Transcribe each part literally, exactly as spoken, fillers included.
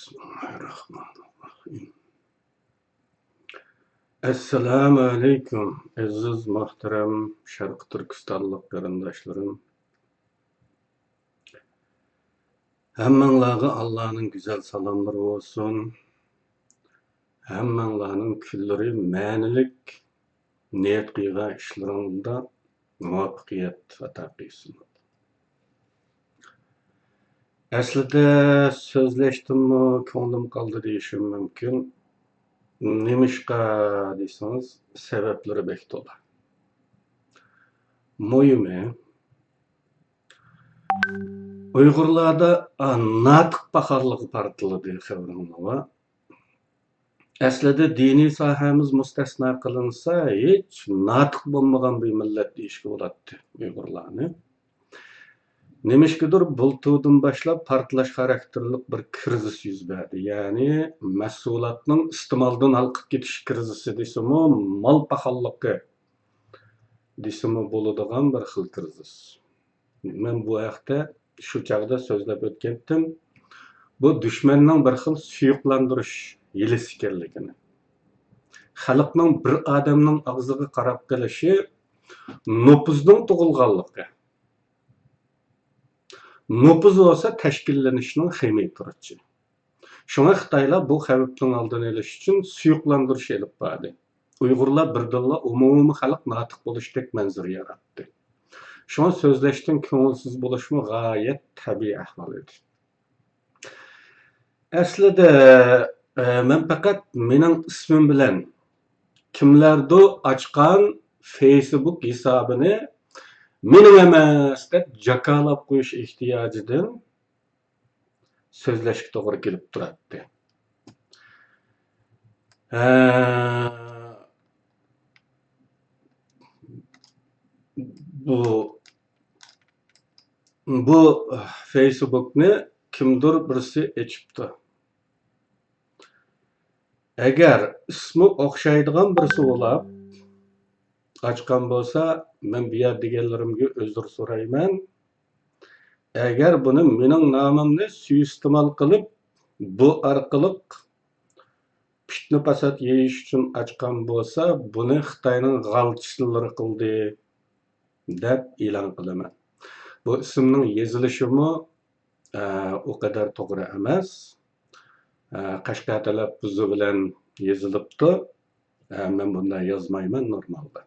بىسمىللاھىررەھمانىررەھىم. ئەسسالامۇئەلەيكۇم، ئەزىز، مۆھتەرەم شەرقىي تۈركىستانلىق قېرىنداشلىرىم. ھەممىڭلارغا ئاللانىڭ گۈزەل سالاملىرى بولسۇن. ھەممىڭلارنىڭ كۈنلىرى مەنىلىك، نىيەت قىلغان ئىشلىرىڭلاردا مۇۋەپپەقىيەت ئاتا قىلسۇن. ئەسلىدە سۆزلەشتىنمۇ كۆڭلۈم قالدى دېيىشىم مۇمكىن. نېمىشقا دېسىڭىز، سەۋەبلىرى بەك تولا. مۇھىمى، ئۇيغۇرلاردا، ئا، ناتىق پاخاللىقى پارتلىدى، خەۋىرىڭلار بار. ئەسلىدە دىنىي ساھەمىز مۇستەسنا قىلىنسا، ھېچ ناتىق بولمىغان بىر مىللەت دېيىشكە بولاتتى ئۇيغۇرلارنى. نېمىشقىدۇر بۇلتۇردىن باشلاپ پارتلاش خاراكتېرلىق بىر كىرىزىس يۈز بەردى. يەنى مەھسۇلاتنىڭ ئىستېمالدىن ھالقىپ كېتىش كىرىزىسى دېسىمۇ، مال پاخاللىقى دېسىمۇ بولىدىغان بىر خىل كىرىزىس. مەن بۇ ھەقتە شۇ چاغدا سۆزلەپ ئۆتكەنتىم. بۇ دۈشمەننىڭ بىر خىل سۇيۇقلاندۇرۇش ھىيلىسى ئىكەنلىكىنى، خەلقنىڭ بىر ئادەمنىڭ ئاغزىغا قاراپ قېلىشى نوپۇزنىڭ تۇغۇلغانلىقى. نوپۇز بولسا تەشكىللىنىشنىڭ خېمىر تۇرۇچى. شۇڭا خىتايلار بۇ خەۋپنىڭ ئالدىنى ئېلىش ئۈچۈن سۇيۇقلاندۇرۇش ئېلىپ باردى. ئۇيغۇرلار بىردىنلا ئومۇمىي خەلق ناتىق بولۇشتەك مەنزىرە ياراتتى. شۇڭا سۆزلەشتىن كۆڭۈلسىز بولۇشمۇ غايەت تەبىئىي ئەھۋال ئىدى. ئەسلىدە، ئە، مەن پەقەت مېنىڭ ئىسمىم بىلەن كىملەردۇ ئاچقان فېيسبۇك ھېسابىنى مېنىڭ ئەمەس دەپ جاكارلاپ قويۇش ئېھتىياجىدىن سۆزلەشكە توغرا كېلىپ تۇراتتى. ھە، بۇ، بۇ فېيسبۇكنى كىمدۇر بىرسى ئېچىپتۇ. ئەگەر ئىسمى ئوخشايدىغان بىرسى بولاپ ئاچقان بولسا، مەن بۇ يەردە دېگەنلىرىمگە ئۆزۈر سورايمەن. ئەگەر بۇنى مېنىڭ نامىمنى سۇيىئىستېمال قىلىپ، بۇ ئارقىلىق پىتنە-پاسات يېيىش ئۈچۈن ئاچقان بولسا، بۇنى خىتاينىڭ غالچىلىرى قىلدى، دەپ ئېلان قىلىمەن. بۇ ئىسىمنىڭ يېزىلىشىمۇ، ئە، ئۇ قەدەر توغرا ئەمەس. ئە، قەشقەر تەلەپپۇزى بىلەن يېزىلىپتۇ. ئە، مەن بۇنداق يازمايمەن نورمالدا.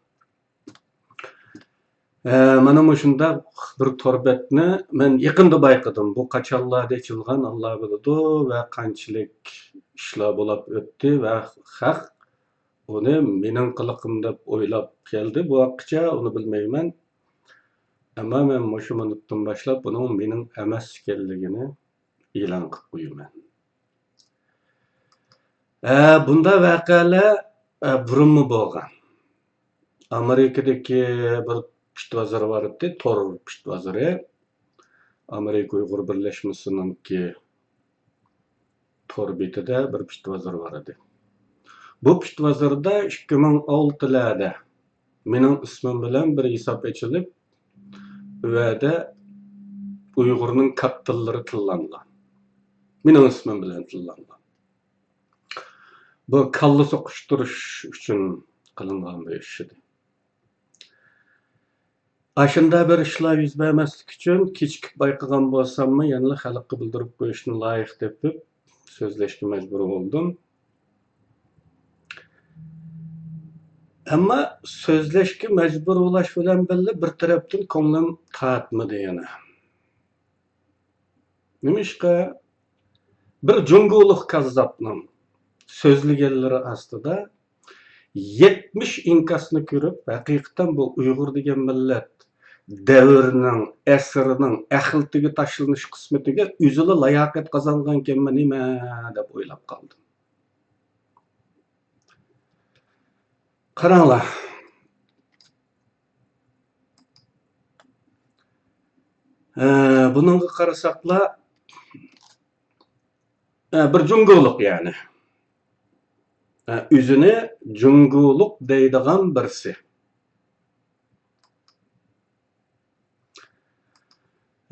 ئە، مانا مۇشۇنداق بىر تور بەتنى مەن يېقىندا بايقىدىم. بۇ قاچانلاردا ئېچىلغان، ئاللا بىلىدۇ، ۋە قانچىلىك ئىشلار بولاپ ئۆتتى ۋە خەق ئۇنى مېنىڭ قىلىقىم دەپ ئويلاپ كەلدى. بۇ ھەققىچە ئۇنى بىلمەيمەن. ئەمما مەن مۇشۇ مىنۇتتىن باشلاپ بۇنىڭ مېنىڭ ئەمەس ئىكەنلىكىنى ئېلان قىلىپ قويىمەن. ئە، بۇنداق ۋەقەلەر، ئە، بۇرۇنمۇ بولغان. ئامېرىكىدىكى بىر پىت بازىرى بار ئىدى، تور پىت بازىرى. ئامېرىكا ئۇيغۇر بىرلەشمىسىنىڭكى تور بېتىدە بىر پىت بازىرى بار ئىدى. بۇ پىت بازىرىدا ئىككى مىڭ ئالتىلەردە مېنىڭ ئىسمىم بىلەن بىر ھېساب ئېچىلىپ، ئۇ يەردە ئۇيغۇرنىڭ كاپىتاللىرى تىللانغان. مېنىڭ ئىسمىم بىلەن تىللانغان. بۇ كاللا سوقۇشتۇرۇش ئۈچۈن قىلىنغان بىر ئىش ئىدى. ئاشۇنداق بىر ئىشلار يۈز بەرمەسلىك ئۈچۈن كېچىكىپ بايقىغان بولساممۇ، يەنىلا خەلققە بىلدۈرۈپ قويۇشنى لايىق تېپىپ سۆزلەشكە مەجبۇر بولدۇم. ئەمما سۆزلەشكە مەجبۇر بولاش بىلەن بىللە بىر تەرەپتىن كۆڭلۈم تارتمىدى يەنە. نېمىشقا؟ بىر جۇڭگولۇق كاززاپنىڭ سۆزلىگەنلىرى ئاستىدا يەتمىش ئىنكاسنى كۆرۈپ، ھەقىقەتەن بۇ ئۇيغۇر دېگەن مىللەت دەۋرنىڭ، ئەسىرنىڭ ئەخلىتىگە تاشلىنىش قىسمىتىگە ئۆزىلا لاياقەت قازانغانكەنمۇ نېمە دەپ ئويلاپ قالدىم. قاراڭلار. ئە، بۇنىڭغا قارىساقلا، ئە، بىر جۇڭگولۇق يەنى. ئە، ئۆزىنى جۇڭگولۇق دەيدىغان بىرسى.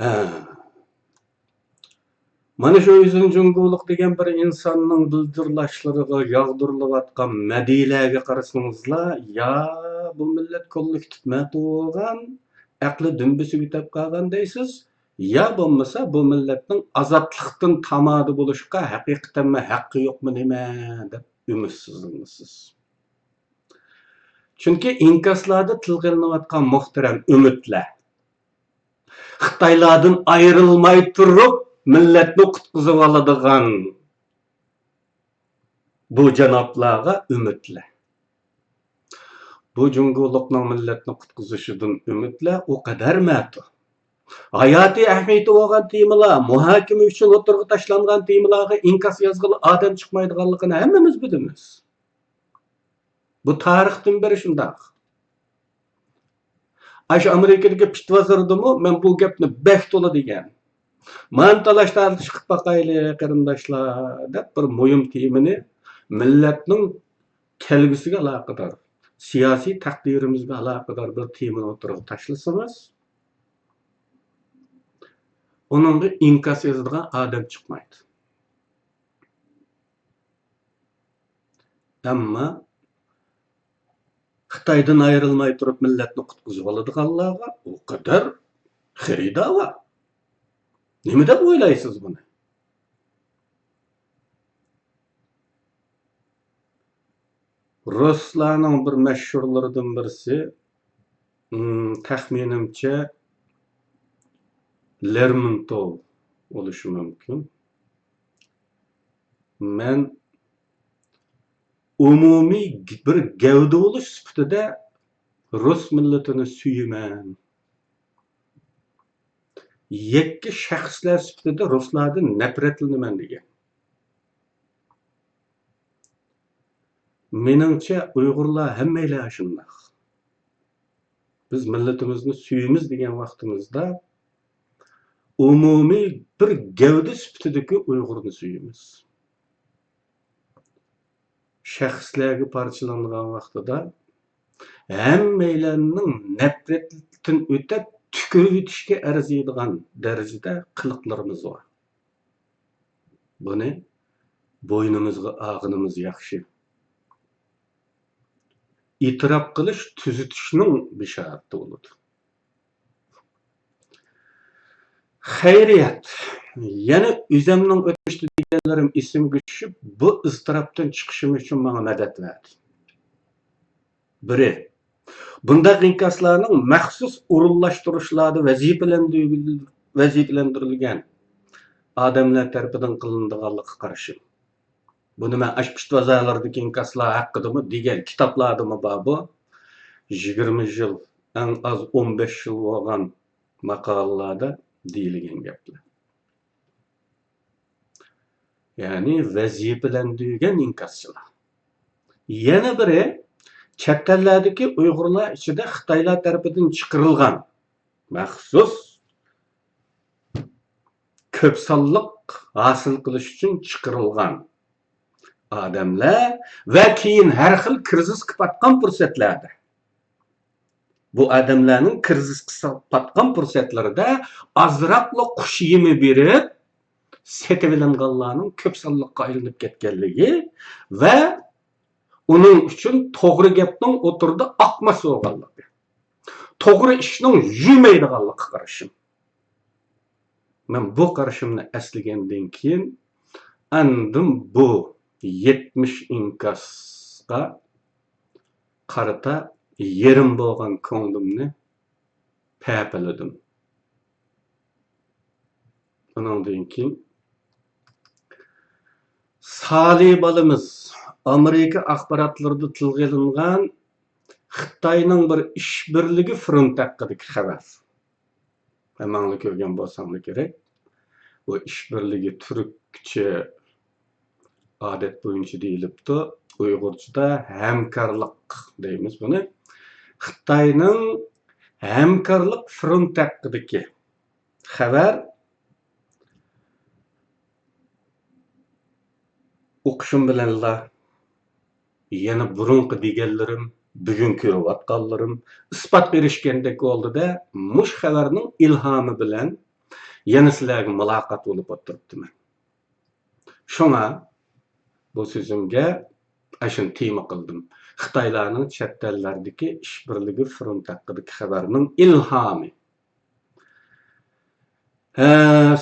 ھە. مانا شۇ ئۆزىنى جۇڭگولۇق دېگەن بىر ئىنساننىڭ بىلدىرلاشلىرىغا ياغدۇرۇلۇۋاتقان مەدھىيەلەرگە قارىسىڭىزلا، يا بۇ مىللەت كوللېكتىپ مەتبۇ بولغان، ئەقلى دۈمبىسىگە تەپ قالغان دەيسىز، يا بولمىسا بۇ مىللەتنىڭ ئازادلىقتىن تامادە بولۇشقا ھەقىقەتەنمۇ ھەققى يوقمۇ نېمە دەپ ئۈمىدسىزلىنىسىز. چۈنكى ئىنكاسلاردا تىلغا ئېلىنىۋاتقان مۇھتەرەم ئۈمىدلەر، خىتايلاردىن ئايرىلماي تۇرۇپ مىللەتنى قۇتقۇزۇۋالىدىغان بۇ جانابلارغا ئۈمىدلەر. بۇ جۇڭگولۇقنىڭ مىللەتنى قۇتقۇزۇشىدىن ئۈمىدلەر ئۇ قەدەر مەتۇر. ھاياتىي ئەھمىيىتى بولغان تېمىلار، مۇھاكىمە ئۈچۈن ئوتتۇرىغا تاشلانغان تېمىلارغا ئىنكاس يازغىلى ئادەم چىقمايدىغانلىقىنى ھەممىمىز بىلىمىز. بۇ تارىختىن بېرى شۇنداق. ئاشۇ ئامېرىكىدىكى پىت بازىرىدىمۇ مەن بۇ گەپنى بەك تولا دېگەن. مانا تالاش تارتىش قىلىپ باقايلى، قېرىنداشلار، دەپ بىر مۇھىم تېمىنى، مىللەتنىڭ كەلگۈسىگە ئالاقىدار، سىياسىي تەقدىرىمىزگە ئالاقىدار بىر تېمىنى ئوتتۇرىغا تاشلىسىڭىز، ئۇنىڭغا ئىنكاس يازىدىغان ئادەم چىقمايدۇ. ئەمما خىتايدىن ئايرىلماي تۇرۇپ مىللەتنى قۇتقۇزۇۋالىدىغانلارغا ئۇ قەدەر خېرىدار بار. نېمە دەپ ئويلايسىز بۇنى؟ رۇسلارنىڭ بىر مەشھۇرلىرىدىن بىرسى، ئىم، تەخمىنىمچە، لېرمونتوۋ بولۇشى مۇمكىن. مەن ئومۇمىي بىر گەۋدە بولۇش سۈپىتىدە رۇس مىللىتىنى سۆيىمەن. يەككە شەخسلەر سۈپىتىدە رۇسلاردىن نەپرەتلىنىمەن دېگەن. مېنىڭچە، ئۇيغۇرلار ھەممەيلەن ئاشۇنداق. بىز مىللىتىمىزنى سۆيىمىز دېگەن ۋاقتىمىزدا، ئومۇمىي بىر گەۋدە سۈپىتىدىكى ئۇيغۇرنى سۆيىمىز. شەخسلەرگە پارچىلانغان ۋاقتىدا ھەممەيلەننىڭ نەپرەتتىن ئۆتەپ، تۈكۈرۈۋېتىشكە ئەرزىيدىغان دەرىجىدە قىلىقلىرىمىز بار. بۇنى بوينىمىزغا ئالغىنىمىز ياخشى. ئېتىراپ قىلىش تۈزىتىشنىڭ بېشارىتى بولىدۇ. خەيرىيەت، يەنە ئۆزۈمنىڭ ئۆتمۈشتە دېگەنلىرىم ئېسىمگە چۈشۈپ، بۇ ئىزتىراپتىن چىقىشىم ئۈچۈن ماڭا مەدەت بەردى. بىرى، بۇنداق ئىنكاسلارنىڭ مەخسۇس ئورۇنلاشتۇرۇشلاردا ۋەزىپىلەندۈرۈل-، ۋەزىپىلەندۈرۈلگەن ئادەملەر تەرىپىدىن قىلىنىدىغانلىقىغا قارشى. بۇنى مەن ئاشۇ پىت بازارلىرىدىكى ئىنكاسلار ھەققىدىمۇ دېگەن، كىتابلاردىمۇ بار بۇ. يىگىرمە يىل، ئەڭ ئاز ئون بەش يىل بولغان ماقالىلاردا دېيىلگەن گەپلەر. يەنى ۋەزىپىلەندۈرگەن ئىنكاسچىلار. يەنە بىرى، چەت ئەللەردىكى ئۇيغۇرلار ئىچىدە خىتايلار تەرىپىدىن چىقىرىلغان، مەخسۇس كۆپ سانلىق ھاسىل قىلىش ئۈچۈن چىقىرىلغان ئادەملەر ۋە كېيىن ھەر خىل كىرىزىسقا پاتقان پۇرسەتلەردە، بۇ ئادەملەرنىڭ كىرىزىسقا پاتقان پۇرسەتلىرىدە ئازراقلا قۇش يېمى بېرىپ سېتىۋېلىنغانلارنىڭ كۆپ سانلىققا ئايلىنىپ كەتكەنلىكى ۋە ئۇنىڭ ئۈچۈن توغرا گەپنىڭ ئوتتۇرىدا ئاقماس بولغانلىقى، توغرا ئىشنىڭ يۈرمەيدىغانلىقىغا قارىشىم. مەن بۇ قارىشىمنى ئەسلىگەندىن كېيىن، ئاندىن بۇ يەتمىش ئىنكاسقا قارىتا يېرىم بولغان كۆڭلۈمنى پەپىلىدىم. ئۇنىڭدىن كېيىن سالى بالىمىز ئامېرىكا ئاخباراتلىرىدا تىلغا ئېلىنغان خىتاينىڭ بىر ئىشبىرلىكى فرونت ھەققىدىكى خەۋەر. ھەممەڭلار كۆرگەن بولساڭلار كېرەك. بۇ ئىشبىرلىكى تۈركچە ئادەت بويىچە دېيىلىپتۇ. ئۇيغۇرچىدا ھەمكارلىق دەيمىز بۇنى. خىتاينىڭ ھەمكارلىق فرونت ھەققىدىكى خەۋەر ئوقۇشۇم بىلەنلا يەنە بۇرۇنقى دېگەنلىرىم، بۈگۈن كۆرۈۋاتقانلىرىم ئىسپاتقا ئېرىشكەندەك بولدى-دە، مۇشۇ خەۋەرنىڭ ئىلھامى بىلەن يەنە سىلەرگە مۇلاقات بولۇپ ئولتۇرۇپتىمەن. شۇڭا بۇ سۆزۈمگە ئاشۇنى تېما قىلدىم. خىتايلارنىڭ چەت ئەللەردىكى ئىشبىرلىكى فرونت ھەققىدىكى خەۋەرنىڭ ئىلھامى. ھە،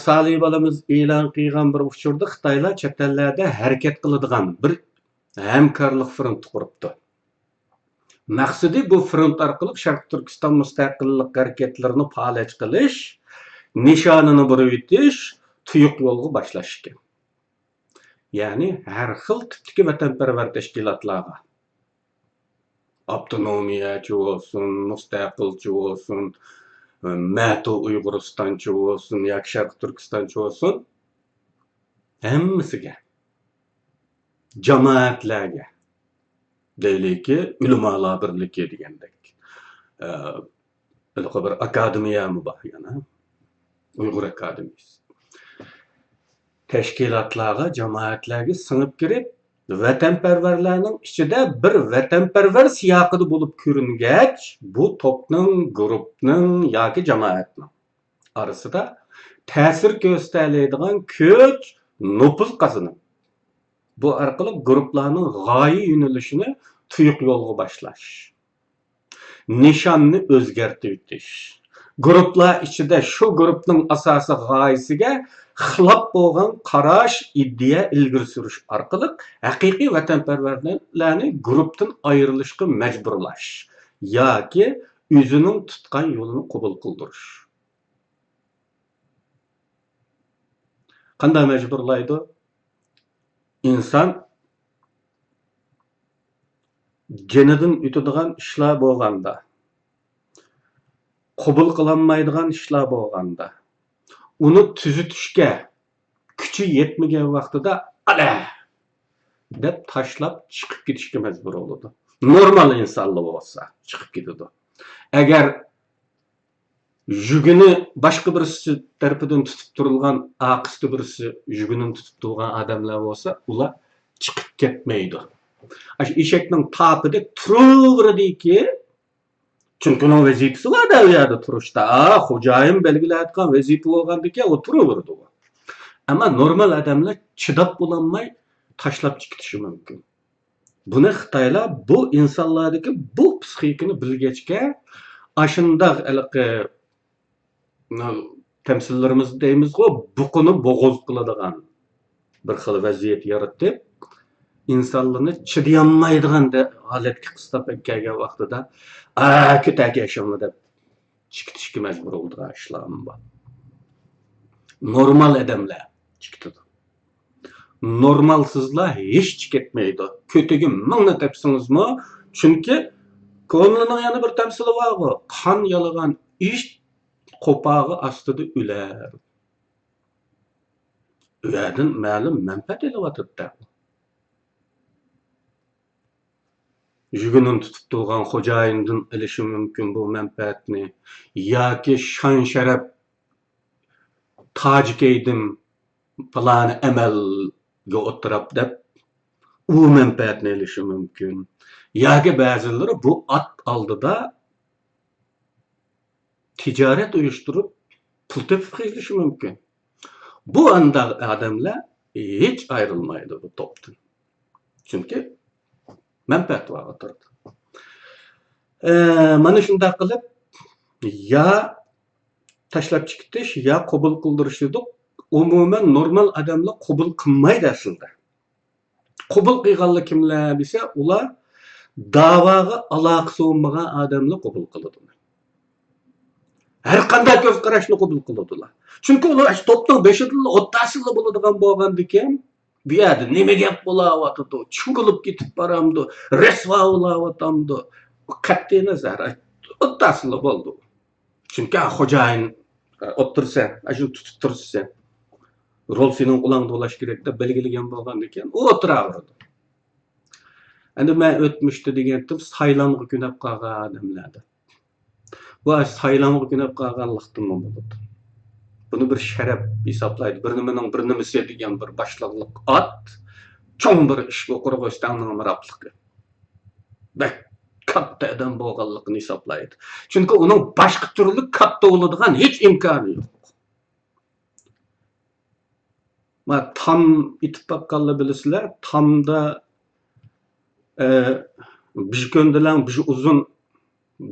سالى بالىمىز ئېلان قىلغان بىر ئۇچۇردا خىتايلار چەت ئەللەردە ھەرىكەت قىلىدىغان بىر ھەمكارلىق فرونتى قۇرۇپتۇ. مەقسىتى بۇ فرونت ئارقىلىق شەرقىي تۈركىستان مۇستەقىللىق ھەرىكەتلىرىنى پالەچ قىلىش، نىشانىنى بۇرۇۋېتىش، تۇيۇق يولغا باشلاش ئىكەن. يەنى ھەر خىل تىپتىكى ۋەتەنپەرۋەر تەشكىلاتلارغا، ئاپتونومىيەچى بولسۇن، مۇستەقىلچى بولسۇن، مەتۇ ئۇيغۇرىستانچى بولسۇن ياكى شەرقىي تۈركىستانچى بولسۇن، ھەممىسىگە، جامائەتلەرگە، دەيلىكى، ئۆلىمالار بىرلىكى دېگەندەك. ئە، ھېلىقى بىر ئاكادېمىيەمۇ بار يەنە، ئۇيغۇر ئاكادېمىيەسى. تەشكىلاتلارغا، جامائەتلەرگە سىڭىپ كىرىپ، ۋەتەنپەرۋەرلەرنىڭ ئىچىدە بىر ۋەتەنپەرۋەر سىياقىدا بولۇپ كۆرۈنگەچ، بۇ توپنىڭ، گۇرۇپنىڭ ياكى جامائەتنىڭ ئارىسىدا تەسىر كۆرسىتەلەيدىغان كۈچ، نوپۇز قازىنىپ، بۇ ئارقىلىق گۇرۇپلارنىڭ غايە يۆنىلىشىنى تۇيۇق يولغا باشلاش، نىشاننى ئۆزگەرتىۋېتىش، گۇرۇپلار ئىچىدە شۇ گۇرۇپنىڭ ئاساسىي غايىسىگە خىلاپ بولغان قاراش، ئىدىيە ئىلگىرى سۈرۈش ئارقىلىق ھەقىقىي ۋەتەنپەرۋەرلەرنى گۇرۇپتىن ئايرىلىشقا مەجبۇرلاش ياكى ئۆزىنىڭ تۇتقان يولىنى قوبۇل قىلدۇرۇش. قانداق مەجبۇرلايدۇ؟ ئىنسان جېنىدىن ئۆتىدىغان ئىشلار بولغاندا، قوبۇل قىلالمايدىغان ئىشلار بولغاندا، ئۇنى تۈزىتىشكە كۈچى يەتمىگەن ۋاقتىدا، ئالە! دەپ تاشلاپ چىقىپ كېتىشكە مەجبۇر بولىدۇ. نورمال ئىنسانلا بولسا چىقىپ كېتىدۇ. ئەگەر يۈگىنى باشقا بىرسى تەرىپىدىن تۇتۇپ تۇرۇلغان، ئارقىسىدا بىرسى يۈگىنى تۇتۇپ تۇرغان ئادەملەر بولسا، ئۇلار چىقىپ كەتمەيدۇ. ئاشۇ ئېشەكنىڭ تاپىدەك تۇرۇۋېرىدىكى، چۈنكى ئۇنىڭ ۋەزىپىسى بار-دە ئۇ يەردە تۇرۇشتا. ئا، خوجايىن بەلگىلەۋاتقان ۋەزىپە بولغاندىكىن ئۇ تۇرۇۋېرىدۇ. ئەمما نورمال ئادەملەر چىداپ بولالماي تاشلاپ چىقىشى مۇمكىن. بۇنى خىتايلار بۇ ئىنسانلاردىكى بۇ پسىخىكىنى بىلگەچكە، ئاشۇنداق ھېلىقى تەمسىللىرىمىز دەيمىزغۇ، بۇقىنى بوغۇز قىلىدىغان بىر خىل ۋەزىيەت يارىتىپ، ئىنسانلارنى چىدىيالمايدىغان دە-، ھالەتكە قىستاپ كەلگەن ۋاقتىدا، ئا، كۆتەرگەن ئىشىڭلار دەپ چىقىتىشكە مەجبۇر بولىدىغان ئىشلارمۇ بار. نورمال ئادەملەر چىقىتىدۇ. نورمالسىزلار ھېچ چىقىتمەيدۇ. كۆتىگە مىڭنى تەپسىڭىزمۇ، چۈنكى كونىلارنىڭ يەنە بىر تەمسىلى بارغۇ، قان يالىغان ئىت قوپاغى ئاستىدا ئۆلەر. ئۇ يەردىن مەلۇم مەنپەئەت ئېلىۋاتىدۇ. يۈگىنىنى تۇتۇپ تۇرغان خوجايىندىن ئېلىشى مۇمكىن بۇ مەنپەئەتنى. ياكى شان-شەرەپ، تاجى كىيدىم، پالانى ئەمەلگە ئولتۇراپ دەپ، ئۇ مەنپەئەتنى ئېلىشى مۇمكىن. ياكى بەزىلىرى بۇ ئات ئالدىدا تىجارەت ئۇيۇشتۇرۇپ، پۇل تېپىپ قېلىشى مۇمكىن. بۇ ئانداق ئادەملەر ھېچ ئايرىلمايدۇ بۇ توپتىن. چۈنكى مەنپەئەت بار ئوتتۇرىدا. ئە، مانا شۇنداق قىلىپ، يا تاشلاپ چىقىتىش، يا قوبۇل قىلدۇرۇش دېدۇق. ئومۇمەن نورمال ئادەملەر قوبۇل قىلمايدۇ ئەسلىدە. قوبۇل قىلغانلار كىملەر دېسە، ئۇلار داۋاغا ئالاقىسى بولمىغان ئادەملەر قوبۇل قىلىدۇ. ھەر قانداق كۆز قاراشنى قوبۇل قىلىدۇلا. چۈنكى ئۇلار ئاشۇ توپنىڭ بېشىدىلا ئوتتاسىلا بولىدىغان بولغاندىكىن، بۇ يەردە نېمە گەپ بولاۋاتىدۇ، چۈڭگىلىپ كېتىپ بارامدۇ، رەسۋا بولاۋاتامدۇ، قەتئىي نەزەر، ئوتتاسىلا بولدى. چۈنكى خوجايىن، ئوتتۇرىسەن، ئاشۇنى تۇتۇپ تۇرىسەن، رول سېنىڭ قولۇڭدا بولۇش كېرەك دەپ بەلگىلىگەن بولغاندىكىن، ئۇ ئولتۇراۋېرىدۇ. ئەمدى مەن ئۆتمۈشتە دېگەنتىم، سايلامغا كۆنۈپ قالغان ئادەملەردىن. بۇ سايلامغا كۆنۈپ قالغانلىقتىنمۇ بولىدۇ. بۇنى بىر شەرەپ ھېسابلايدۇ. بىر نېمىنىڭ بىر نېمىسى دېگەن بىر باشلىقلىق ئات، چوڭ بىر ئىش بولغۇرغۇچتاڭنىڭ ئامراقلىقى. بەك كاتتا ئادەم بولغانلىقىنى ھېسابلايدۇ. چۈنكى ئۇنىڭ باشقا تۈرلۈك كاتتا بولىدىغان ھېچ ئىمكانى يوق. ما تام ئېتىپ باققانلار بىلىسىلەر، تامدا، ئە، بىر كۆندىلەڭ، بىر ئۇزۇن،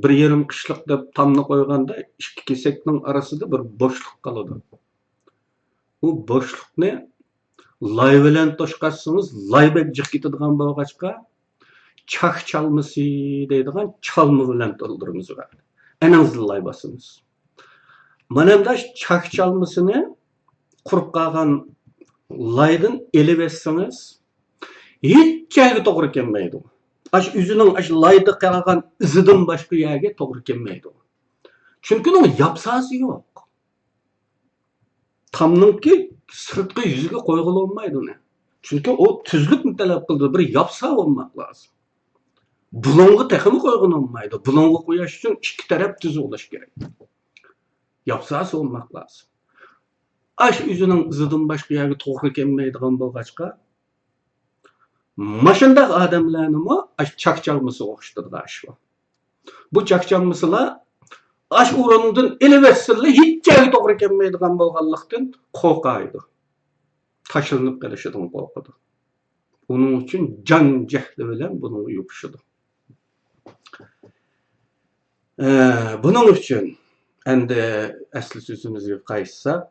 بىر يېرىم قىشلىق دەپ تامنى قويغاندا، ئىككى كېسەكنىڭ ئارىسىدا بىر بوشلۇق قالىدۇ. ئۇ بوشلۇقنى لاي بىلەن توشقازسىڭىز، لاي بەك جىق كېتىدىغان بولغاچقا، چاك چالمىسى دەيدىغان چالما بىلەن تولدۇرىمىز ۋە ئەنىڭزدىن لاي باسىمىز. مانا ئەمدى چاك چالمىسىنى، قۇرۇپ قالغان لايدىن ئېلىۋەتسىڭىز، ھېچ يەرگە توغرا كەلمەيدۇ. ئاشۇ ئۆزىنىڭ ئاشۇ لايدا قالغان ئىزىدىن باشقا يەرگە توغرا كەلمەيدۇ. چۈنكى ئۇنىڭ ياپساسى يوق. تامنىڭكى سىرتقى يۈزىگە قويغىلى بولمايدۇ ئۇنى. چۈنكى ئۇ تۈزلۈكنى تەلەپ قىلىدۇ، بىر ياپسا بولماق لازىم. بۇلۇڭغا تېخىمۇ قويغىلى بولمايدۇ. بۇلۇڭغا قويۇش ئۈچۈن ئىككى تەرەپ تۈز بولۇش كېرەك. ياپساسى بولماق لازىم. ئاشۇ ئۆزىنىڭ ئىزىدىن باشقا يەرگە توغرا كەلمەيدىغان بولغاچقا، ماشۇنداق ئادەملەرنىمۇ ئاشۇ چاك چالمىسىغا ئوخشىتىدىغان ئىش بار. بۇ چاك چالمىسىلار ئاشۇ ئورۇندىن ئېلىۋەتسىنلا، ھېچ يەرگە توغرا كەلمەيدىغان بولغانلىقتىن قورقايدۇ. تاشلىنىپ قېلىشىدىن قورقىدۇ. ئۇنىڭ ئۈچۈن جان جەھلى بىلەن بۇنىڭغا يوپۇشىدۇ. ئە، بۇنىڭ ئۈچۈن ئەمدى ئەسلى سۆزىمىزگە قايتساق،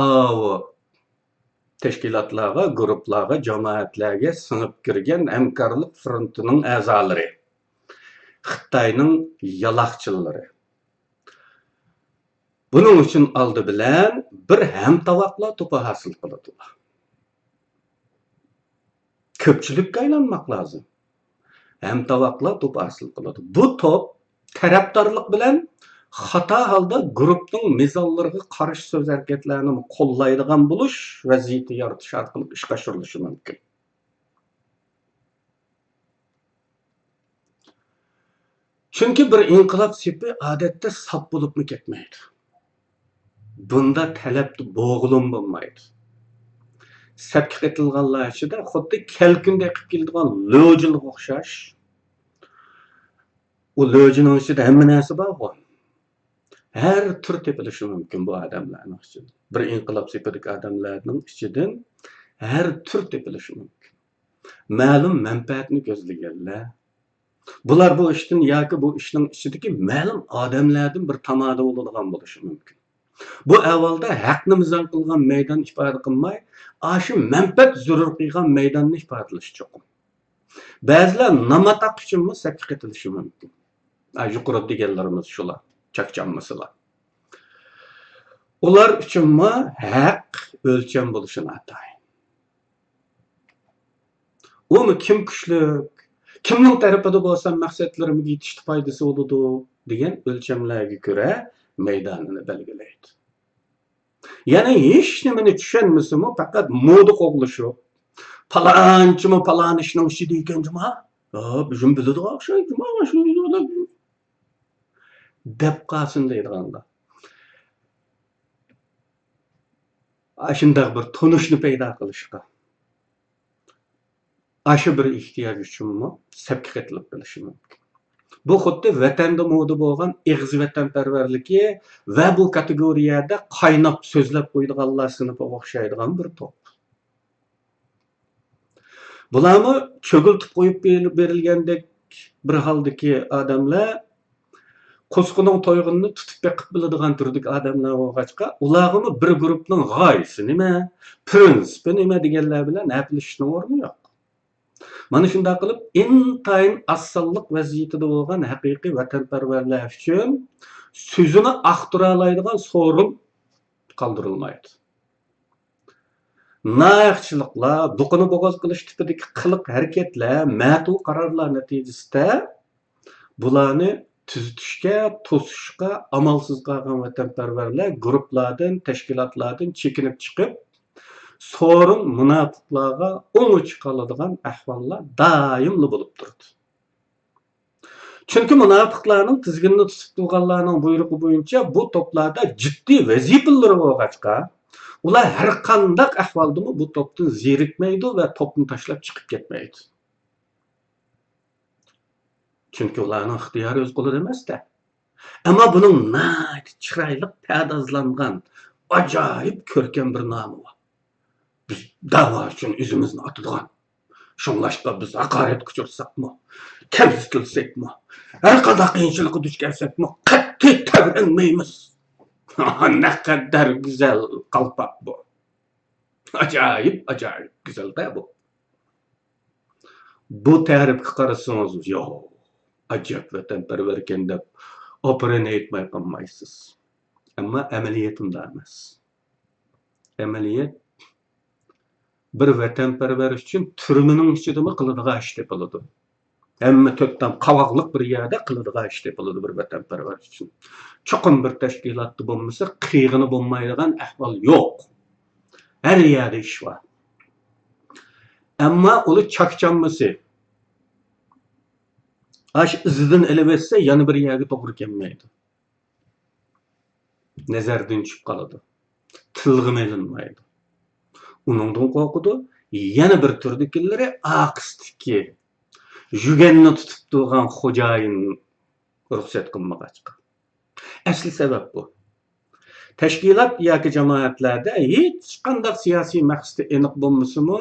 ئاۋۇ تەشكىلاتلارغا، گۇرۇپپىلارغا، جامائەتلەرگە سىڭىپ كىرگەن ھەمكارلىق فرونتىنىڭ ئەزالىرى، خىتاينىڭ يالاقچىلىرى. بۇنىڭ ئۈچۈن ئالدى بىلەن بىر ھەمتاۋاقلار توپى ھاسىل قىلىدۇ. كۆپچىلىككە ئايلانماق لازىم. ھەمتاۋاقلار توپى ھاسىل قىلىدۇ. بۇ توپ تەرەپدارلىق بىلەن خاتا ھالدا گۇرۇپپىنىڭ مىزانلىرىغا قارشى سۆز ھەرىكەتلەرنى قوللايدىغان بولۇش ۋەزىيىتى يارىتىش ئارقىلىق ئىشقا ئاشۇرۇلۇشى مۇمكىن. چۈنكى بىر ئىنقىلاب سېپى ئادەتتە ساپ بولۇپمۇ كەتمەيدۇ. بۇندا تەلەپ بولغىلىمۇ بولمايدۇ. سەپكە قېتىلغانلار ئىچىدە خۇددى كەلكۈندە ئېقىپ كېلىدىغان لۆجىلىگە ئوخشاش. ئۇ لۆجىنىڭ ئىچىدە ھەممە نەرسە بارغۇ. ھەر تۈر تېپىلىشى مۇمكىن بۇ ئادەملەرنىڭ ئىچىدە. بىر ئىنقىلاب سېپىدىكى ئادەملەرنىڭ ئىچىدىن ھەر تۈر تېپىلىشى مۇمكىن. مەلۇم مەنپەئەتنى كۆزلىگەنلەر. بۇلار بۇ ئىشتىن ياكى بۇ ئىشنىڭ ئىچىدىكى مەلۇم ئادەملەردىن بىر تامادا بولىدىغان بولۇشى مۇمكىن. بۇ ئەھۋالدا ھەقنى مىزان قىلغان مەيدان ئىپادە قىلماي، ئاشۇ مەنپەئەت زۆرۈر قىلغان مەيداننى ئىپادىلىشى چوقۇم. بەزىلەر نام-ئاتاق ئۈچۈنمۇ سەپكە قېتىلىشى مۇمكىن. ئا، يۇقىرىدا دېگەنلىرىمىز شۇلار، چاكچانمىسىلار. ئۇلار ئۈچۈنمۇ ھەق ئۆلچەم بولۇشى ناتايىن. ئۇمۇ كىم كۈچلۈك، كىمنىڭ تەرىپىدە بولسام مەقسەتلىرىمگە يېتىشتە پايدىسى بولىدۇ دېگەن ئۆلچەملەرگە كۆرە مەيدانىنى بەلگىلەيدۇ. يەنى ھېچ نېمىنى چۈشەنمىسىمۇ، پەقەت مودا قوغلىشىپ، پالانچىمۇ پالان ئىشنىڭ ئىچىدە ئىكەن جۇما، ھە، بىزمۇ بىلىدىغان ئوخشايدۇ جۇما، شۇ دەپ قالسۇن دەيدىغانلار. ئاشۇنداق بىر تونۇشنى پەيدا قىلىشقا، ئاشۇ بىر ئېھتىياج ئۈچۈنمۇ سەپكە قېتىلىپ قېلىشى مۇمكىن. بۇ خۇددى ۋەتەندە مودا بولغان ئېغىز ۋەتەنپەرۋەرلىكى ۋە بۇ كاتېگورىيەدە قايناپ سۆزلەپ قويىدىغانلار سىنىپىغا ئوخشايدىغان بىر توپ. بۇلارمۇ چۆگۈلتۈپ قويۇپ بېرىلگەندەك بىر ھالدىكى ئادەملەر، قوسۇقىنىڭ تويغىنىنى تۇتۇپ بېقىپ بىلىدىغان تۈردىكى ئادەملەر بولغاچقا، ئۇلارغىمۇ بىر گۇرۇپنىڭ غايىسى نېمە، پىرىنسىپى نېمە دېگەنلەر بىلەن ھەپىلىشىشنىڭ ئورنى يوق. مانا شۇنداق قىلىپ، ئىنتايىن ئاز سانلىق ۋەزىيىتىدە بولغان ھەقىقىي ۋەتەنپەرۋەرلەر ئۈچۈن سۆزىنى ئاختۇرالايدىغان سورۇن قالدۇرۇلمايدۇ. ناھەقچىلىقلار، بۇقىنى بوغاز قىلىش تىپىدىكى قىلىق-ھەرىكەتلەر، مەتۇ قارارلار نەتىجىسىدە بۇلارنى تۈزىتىشكە، توسۇشقا ئامالسىز قالغان ۋەتەنپەرۋەرلەر گۇرۇپپىلاردىن، تەشكىلاتلاردىن چېكىنىپ چىقىپ، سورۇن مۇناپىقلارغا ئوڭى چىقىۋالىدىغان ئەھۋاللار دائىملا بولۇپ تۇرىدۇ. چۈنكى مۇناپىقلارنىڭ تىزگىنىنى تۇتۇپ تۇرغانلارنىڭ بۇيرۇقى بويىچە بۇ توپلاردا جىددىي ۋەزىپىلىرى بولغاچقا، ئۇلار ھەرقانداق ئەھۋالدىمۇ بۇ توپتىن زېرىكمەيدۇ ۋە توپنى تاشلاپ چىقىپ كەتمەيدۇ. چۈنكى ئۇلارنىڭ ئىختىيارى ئۆز قولىدا ئەمەس-دە. ئەمما بۇنىڭ ناھايىتى چىرايلىق پەردازلانغان، ئاجايىپ كۆركەم بىر نامى بار. بىز دەۋا ئۈچۈن ئۆزىمىزنى ئاتىدىغان. شۇڭلاشقا بىز ھاقارەتكە ئۇچرىساقمۇ، كەمسىتىلسەكمۇ، ھەرقانداق قىيىنچىلىققا دۇچ كەلسەكمۇ، قەتئىي تەۋرەنمەيمىز. نەقەدەر گۈزەل قالپاق بۇ! ئاجايىپ، ئاجايىپ گۈزەل-دە بۇ! بۇ تەرىپكە قارىسىڭىز، ياق، ئەجەب ۋەتەنپەرۋەركەن دەپ ئاپىرىن ئېيتماي قالمايسىز. ئەمما ئەمەلىيەت ئۇنداق ئەمەس. ئەمەلىيەت بىر ۋەتەنپەرۋەر ئۈچۈن تۈرمىنىڭ ئىچىدىمۇ قىلىدىغان ئىش تېپىلىدۇ. ھەممە تۆت تام قاۋاقلىق بىر يەردە قىلىدىغان ئىش تېپىلىدۇ بىر ۋەتەنپەرۋەر ئۈچۈن. چوقۇم بىر تەشكىلاتتا بولمىسا قىلغىلى بولمايدىغان ئەھۋال يوق. ھەر يەردە ئىش بار. ئەمما ئۇلار چاكچانمىسى، ئاش ئىزىدىن ئېلىۋەتسە، يەنە بىر يەرگە توغرا كەلمەيدۇ. نەزەردىن چۈشۈپ قالىدۇ. تىلغىمۇ ئېلىنمايدۇ. ئۇنىڭدىن قورقىدۇ. يەنە بىر تۈردىكىلىرى ئارقىسىدىكى يۈگەننى تۇتۇپ تۇرغان خوجايىن رۇخسەت قىلمىغاچقا. ئەسلى سەۋەب بۇ. تەشكىلات ياكى جامائەتلەردە ھېچقانداق سىياسىي مەقسىتى ئېنىق بولمىسىمۇ،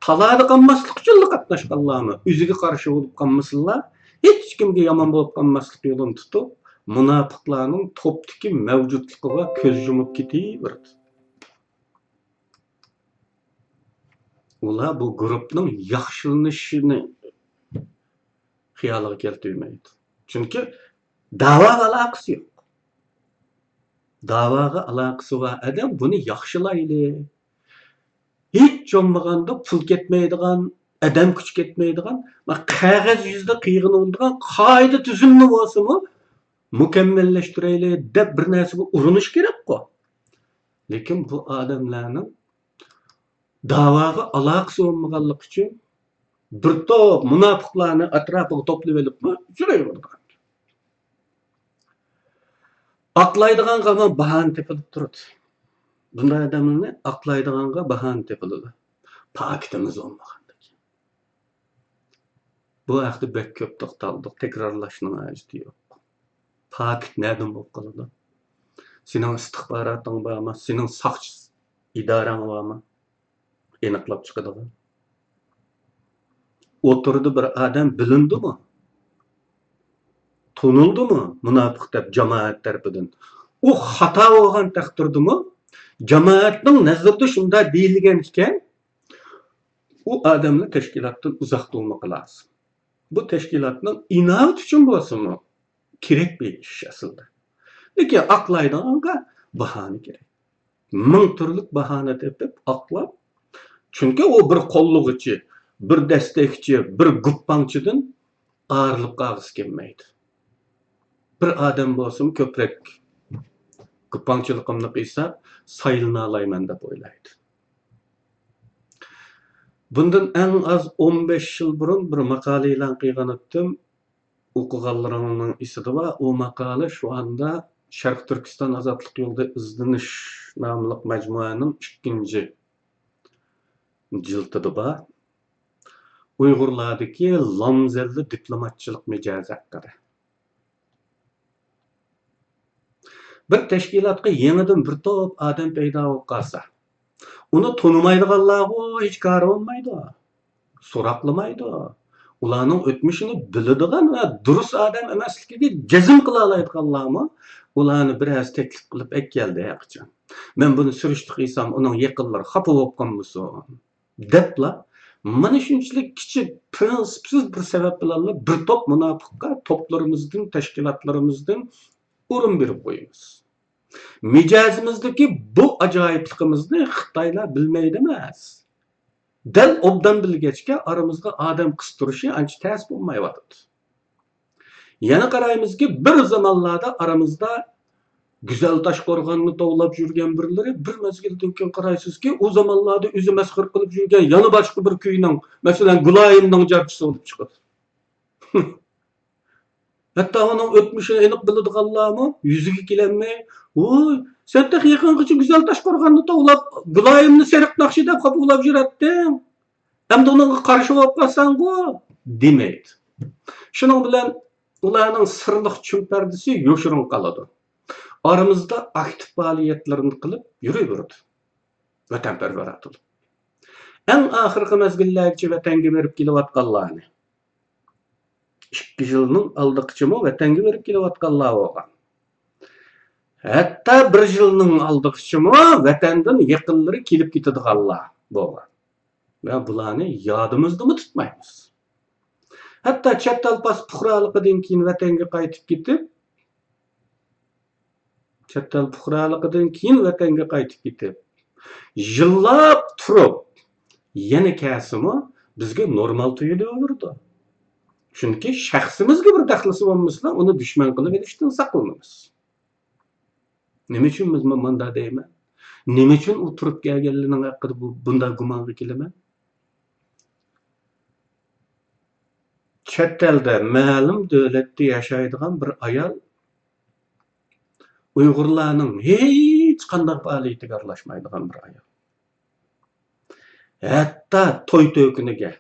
تالادا قالماسلىق ئۈچۈنلا قاتناشقانلارمۇ، ئۆزىگە قارشى بولۇپ قالمىسىنلا، ھېچكىمگە يامان بولۇپ قالماسلىق يولىنى تۇتۇپ، مۇناپىقلارنىڭ توپتىكى مەۋجۇتلۇقىغا كۆز يۇمۇپ كېتىۋېرىدۇ. ئۇلار بۇ گۇرۇپنىڭ ياخشىلىنىشىنى خىيالىغا كەلتۈرمەيدۇ. چۈنكى داۋاغا ئالاقىسى يوق. داۋاغا ئالاقىسى بار ئادەم بۇنى ياخشىلايلى. ھېچ بولمىغاندا پۇل كەتمەيدىغان، ئادەم كۈچى كەتمەيدىغان، ما، قەغەز يۈزىدە قىلغىلى بولىدىغان قائىدە تۈزۈمنى بولسىمۇ مۇكەممەللەشتۈرەيلى دەپ بىر نەرسىگە ئۇرۇنۇش كېرەكقۇ. لېكىن بۇ ئادەملەرنىڭ داۋاغا ئالاقىسى بولمىغانلىقى ئۈچۈن بىر توپ مۇناپىقلارنى ئەتراپىغا توپلىۋېلىپمۇ يۈرۈۋېرىدىغان. ئاقلايدىغانغا باھانە تېپىلىپ تۇرىدۇ. بۇنداق ئادەملەرنى ئاقلايدىغانغا باھانە تېپىلىدۇ. پاكىتىمىز بولمىغاندىكىن. بۇ ھەقتە بەك كۆپ توختالدۇق، تەكرارلاشنىڭ ھاجىتى يوق. پاكىت نەدىن بولۇپ قالىدۇ؟ سېنىڭ ئىستىخباراتىڭ بارمۇ؟ سېنىڭ ساقچى ئىدارەڭ بارمۇ؟ ئېنىقلاپ چىقىدىغان. ئوتتۇرىدا بىر ئادەم بىلىندىمۇ؟ تونۇلدىمۇ مۇناپىق دەپ جامائەت تەرىپىدىن؟ ئۇ خاتا بولغان تەقدىردىمۇ، جامائەتنىڭ نەزىرىدە شۇنداق دېيىلگەن ئىكەن، ئۇ ئادەمنى تەشكىلاتتىن ئۇزاق تۇرمىقى لازىم. بۇ تەشكىلاتنىڭ ئىناۋىتى ئۈچۈن بولسىمۇ كېرەك بىر ئىش ئەسلىدە. لېكىن ئاقلايدىغانغا باھانە كېرەك. مىڭ تۈرلۈك باھانە تېپىپ ئاقلاپ، چۈنكى ئۇ بىر قوللىغۇچى، بىر دەستەكچى، بىر گۇپپاڭچىدىن ئايرىلىپ قالغۇسى كەلمەيدۇ. بىر ئادەم بولسىمۇ كۆپرەك گۇپپاڭچىلىقىمنى قىلسا سايلىنالايمەن دەپ ئويلايدۇ. بۇندىن ئەڭ ئاز ئون بەش يىل بۇرۇن بىر ماقالە ئېلان قىلغانىدىم. ئوقۇغانلىرىڭنىڭ ئېسىدە بار. ئۇ ماقالە شۇ ئاندا شەرقىي تۈركىستان ئازادلىق يولىدا ئىزدىنىش ناملىق مەجمۇئەنىڭ ئىككىنچى جىلتىدا بار. ئۇيغۇرلاردىكى لامزەللە دىپلوماتچىلىق مىجەزى ھەققىدە. بىر تەشكىلاتقا يېڭىدىن بىر توپ ئادەم پەيدا بولۇپ قالسا، ئۇنى تونۇمايدىغانلارغۇ ھېچ كارى بولمايدۇ، سوراقلىمايدۇ. ئۇلارنىڭ ئۆتمۈشىنى بىلىدىغان ۋە دۇرۇس ئادەم ئەمەسلىكىگە جەزم قىلالايدىغانلارمۇ ئۇلارنى بىرەرسى تەكلىپ قىلىپ ئەكەلدى ھەرقاچان. مەن بۇنى سۈرۈشتە قىلسام، ئۇنىڭ يېقىنلىرى خاپا بولۇپ قالمىسۇن دەپلا، مانا شۇنچىلىك كىچىك، پىرىنسىپسىز بىر سەۋەب بىلەنلا بىر توپ مۇناپىققا توپلىرىمىزدىن، تەشكىلاتلىرىمىزدىن ئورۇن بېرىپ قويىمىز. مىجەزىمىزدىكى بۇ ئاجايىپلىقىمىزنى خىتايلار بىلمەيدۇ ئەمەس. دەل ئوبدان بىلگەچكە ئارىمىزغا ئادەم قىستۇرۇشى ئانچە تەس بولمايۋاتىدۇ. يەنە قارايمىزكى، بىر زامانلاردا ئارىمىزدا گۈزەل تاشقورغاننى توۋلاپ يۈرگەن بىرلىرى، بىر مەزگىلدىن كېيىن قارايسىزكى، ئۇ زامانلاردا ئۆزى مەسخىرە قىلىپ يۈرگەن يەنە باشقا بىر كۈينىڭ، مەسىلەن، گۇلايىمنىڭ جارچىسى بولۇپ چىقىدۇ. ھەتتا ئۇنىڭ ئۆتمۈشىنى ئېنىق بىلىدىغانلارمۇ يۈزىگە كېلەلمەي، ۋوي، سەن تېخى يېقىنغىچە گۈزەل تاشقورغاننى توۋلاپ، گۇلايىمنى سېرىق ناخشا دەپ خاپا بولۇپ يۈرەتتىڭ. ئەمدى ئۇنىڭغا قارشى بولۇپ قالساڭغۇ، دېمەيدۇ. شۇنىڭ بىلەن ئۇلارنىڭ سىرلىق چۈمپەردىسى يوشۇرۇن قالىدۇ. ئارىمىزدا ئاكتىپ پائالىيەتلىرىنى قىلىپ يۈرۈۋېرىدۇ. ۋەتەنپەرۋەر ئاتىلىپ. ئەڭ ئاخىرقى مەزگىللەرگىچە ۋەتەنگە بېرىپ كېلىۋاتقانلارنى، ئىككى يىلنىڭ ئالدىغىچىمۇ ۋەتەنگە بېرىپ كېلىۋاتقانلار بولغان. ھەتتا بىر يىلنىڭ ئالدىغىچىمۇ ۋەتەندىن يېقىنلىرى كېلىپ كېتىدىغانلار بولغان. ۋە بۇلارنى يادىمىزدىمۇ تۇتمايمىز. ھەتتا چەت ئەل پۇقرالىقىدىن كېيىن ۋەتەنگە قايتىپ كېتىپ، چەت ئەل پۇقرالىقىدىن كېيىن ۋەتەنگە قايتىپ كېتىپ، يىللاپ تۇرۇپ، يەنە كەلسىمۇ، بىزگە نورمال تۇيۇلۇۋېرىدۇ. چۈنكى شەخسىمىزگە بىر دەخلىسى بولمىسىلا، ئۇنى دۈشمەن قىلىۋېلىشتىن ساقلىنىمىز. نېمە ئۈچۈن بىز مۇ-، مۇنداق دەيمەن؟ نېمە ئۈچۈن ئۇ تۇرۇپ كەلگەنلىرىنىڭ ھەققىدە بۇ، بۇنداق گۇمانغا كېلىمەن؟ چەت ئەلدە مەلۇم دۆلەتتە ياشايدىغان بىر ئايال، ئۇيغۇرلارنىڭ ھېچقانداق پائالىيىتىگە ئارىلاشمايدىغان بىر ئايال. ھەتتا توي تۆكۈنىگە،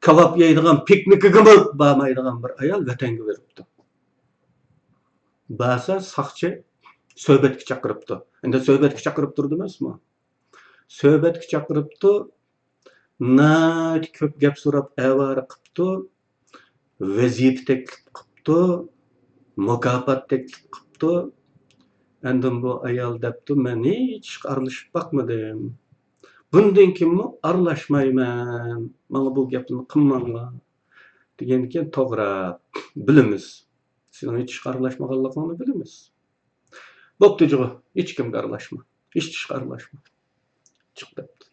كاۋاپ يەيدىغان پىكنىكىگىمۇ بارمايدىغان بىر ئايال ۋەتەنگە بېرىپتۇ. بارسا ساقچى سۆھبەتكە چاقىرىپتۇ. ئەمدى سۆھبەتكە چاقىرىپتۇ دېمەسمۇ؟ سۆھبەتكە چاقىرىپتۇ، ناھايىتى كۆپ گەپ سوراپ ئاۋارە قىپتۇ، ۋەزىپە تەكلىپ قىپتۇ، مۇكاپات تەكلىپ قىپتۇ. ئاندىن بۇ ئايال دەپتۇ، مەن ھېچ ئىشقا ئارىلىشىپ باقمىدىم. بۇندىن كېيىنمۇ ئارىلاشمايمەن. ماڭا بۇ گەپنى قىلماڭلار. دېگەندىكىن، توغرا، بىلىمىز. سېنىڭ ھېچ ئىشقا ئارىلاشمىغانلىقىڭنى بىلىمىز. بوپتۇ جۇغۇ، ھېچكىمگە ئارىلاشما. ھېچ ئىشقا ئارىلاشما. چىق دەپتۇ.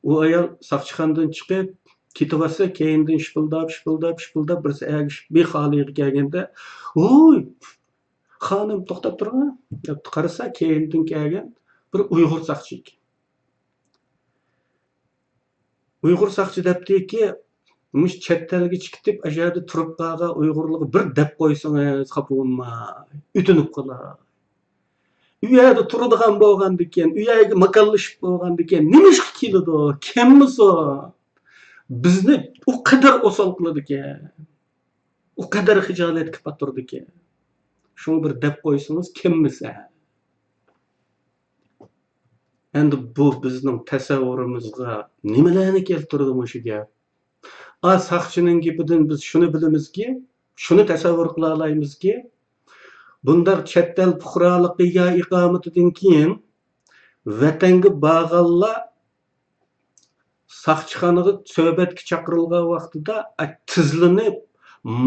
ئۇ ئايال ساقچىخانىدىن چىقىپ كېتىۋاتسا، كەينىدىن شىپىلداپ، شىپىلداپ، شىپىلداپ بىرسى ئەگىشىپ بىخالىغا كەلگەندە، ھۇي، خانىم، توختاپ تۇرۇڭ، دەپتۇ. قارىسا، كەينىدىن كەلگەن بىر ئۇيغۇر ساقچى ئىكەن. ئۇيغۇر ساقچى دەپتىكى، مۇشۇ چەت ئەلگە چىقىپ، ئەشەدە تۇرۇپ قالغان ئۇيغۇرلارغا بىر دەپ قويسىڭىز، خاپا بولماي، ئۆتۈنۈپ قالاي. ئۇ يەردە تۇرىدىغان بولغاندىكىن، ئۇ يەرگە ماكانلىشىپ بولغاندىكىن، نېمىشقا كېلىدۇ؟ كەممىسۇن؟ بىزنى ئۇ قەدەر ئوسال قىلىدىكەن، ئۇ قەدەر خىجالەتكە پاتۇرىدىكەن. شۇڭا بىر دەپ قويسىڭىز، كەممىسە. ئەمدى بۇ بىزنىڭ تەسەۋۋۇرىمىزغا نېمىلەرنى كەلتۈردى مۇشۇ گەپ؟ ئا، ساقچىنىڭ گېپىدىن بىز شۇنى بىلىمىزكى، شۇنى تەسەۋۋۇر قىلالايمىزكى، بۇنداق چەت ئەل پۇقرالىقى يا ئىقامىتىدىن كېيىن ۋەتەنگە بارغانلار ساقچىخانىغا سۆھبەتكە چاقىرىلغان ۋاقتىدا، ئە، تىزلىنىپ،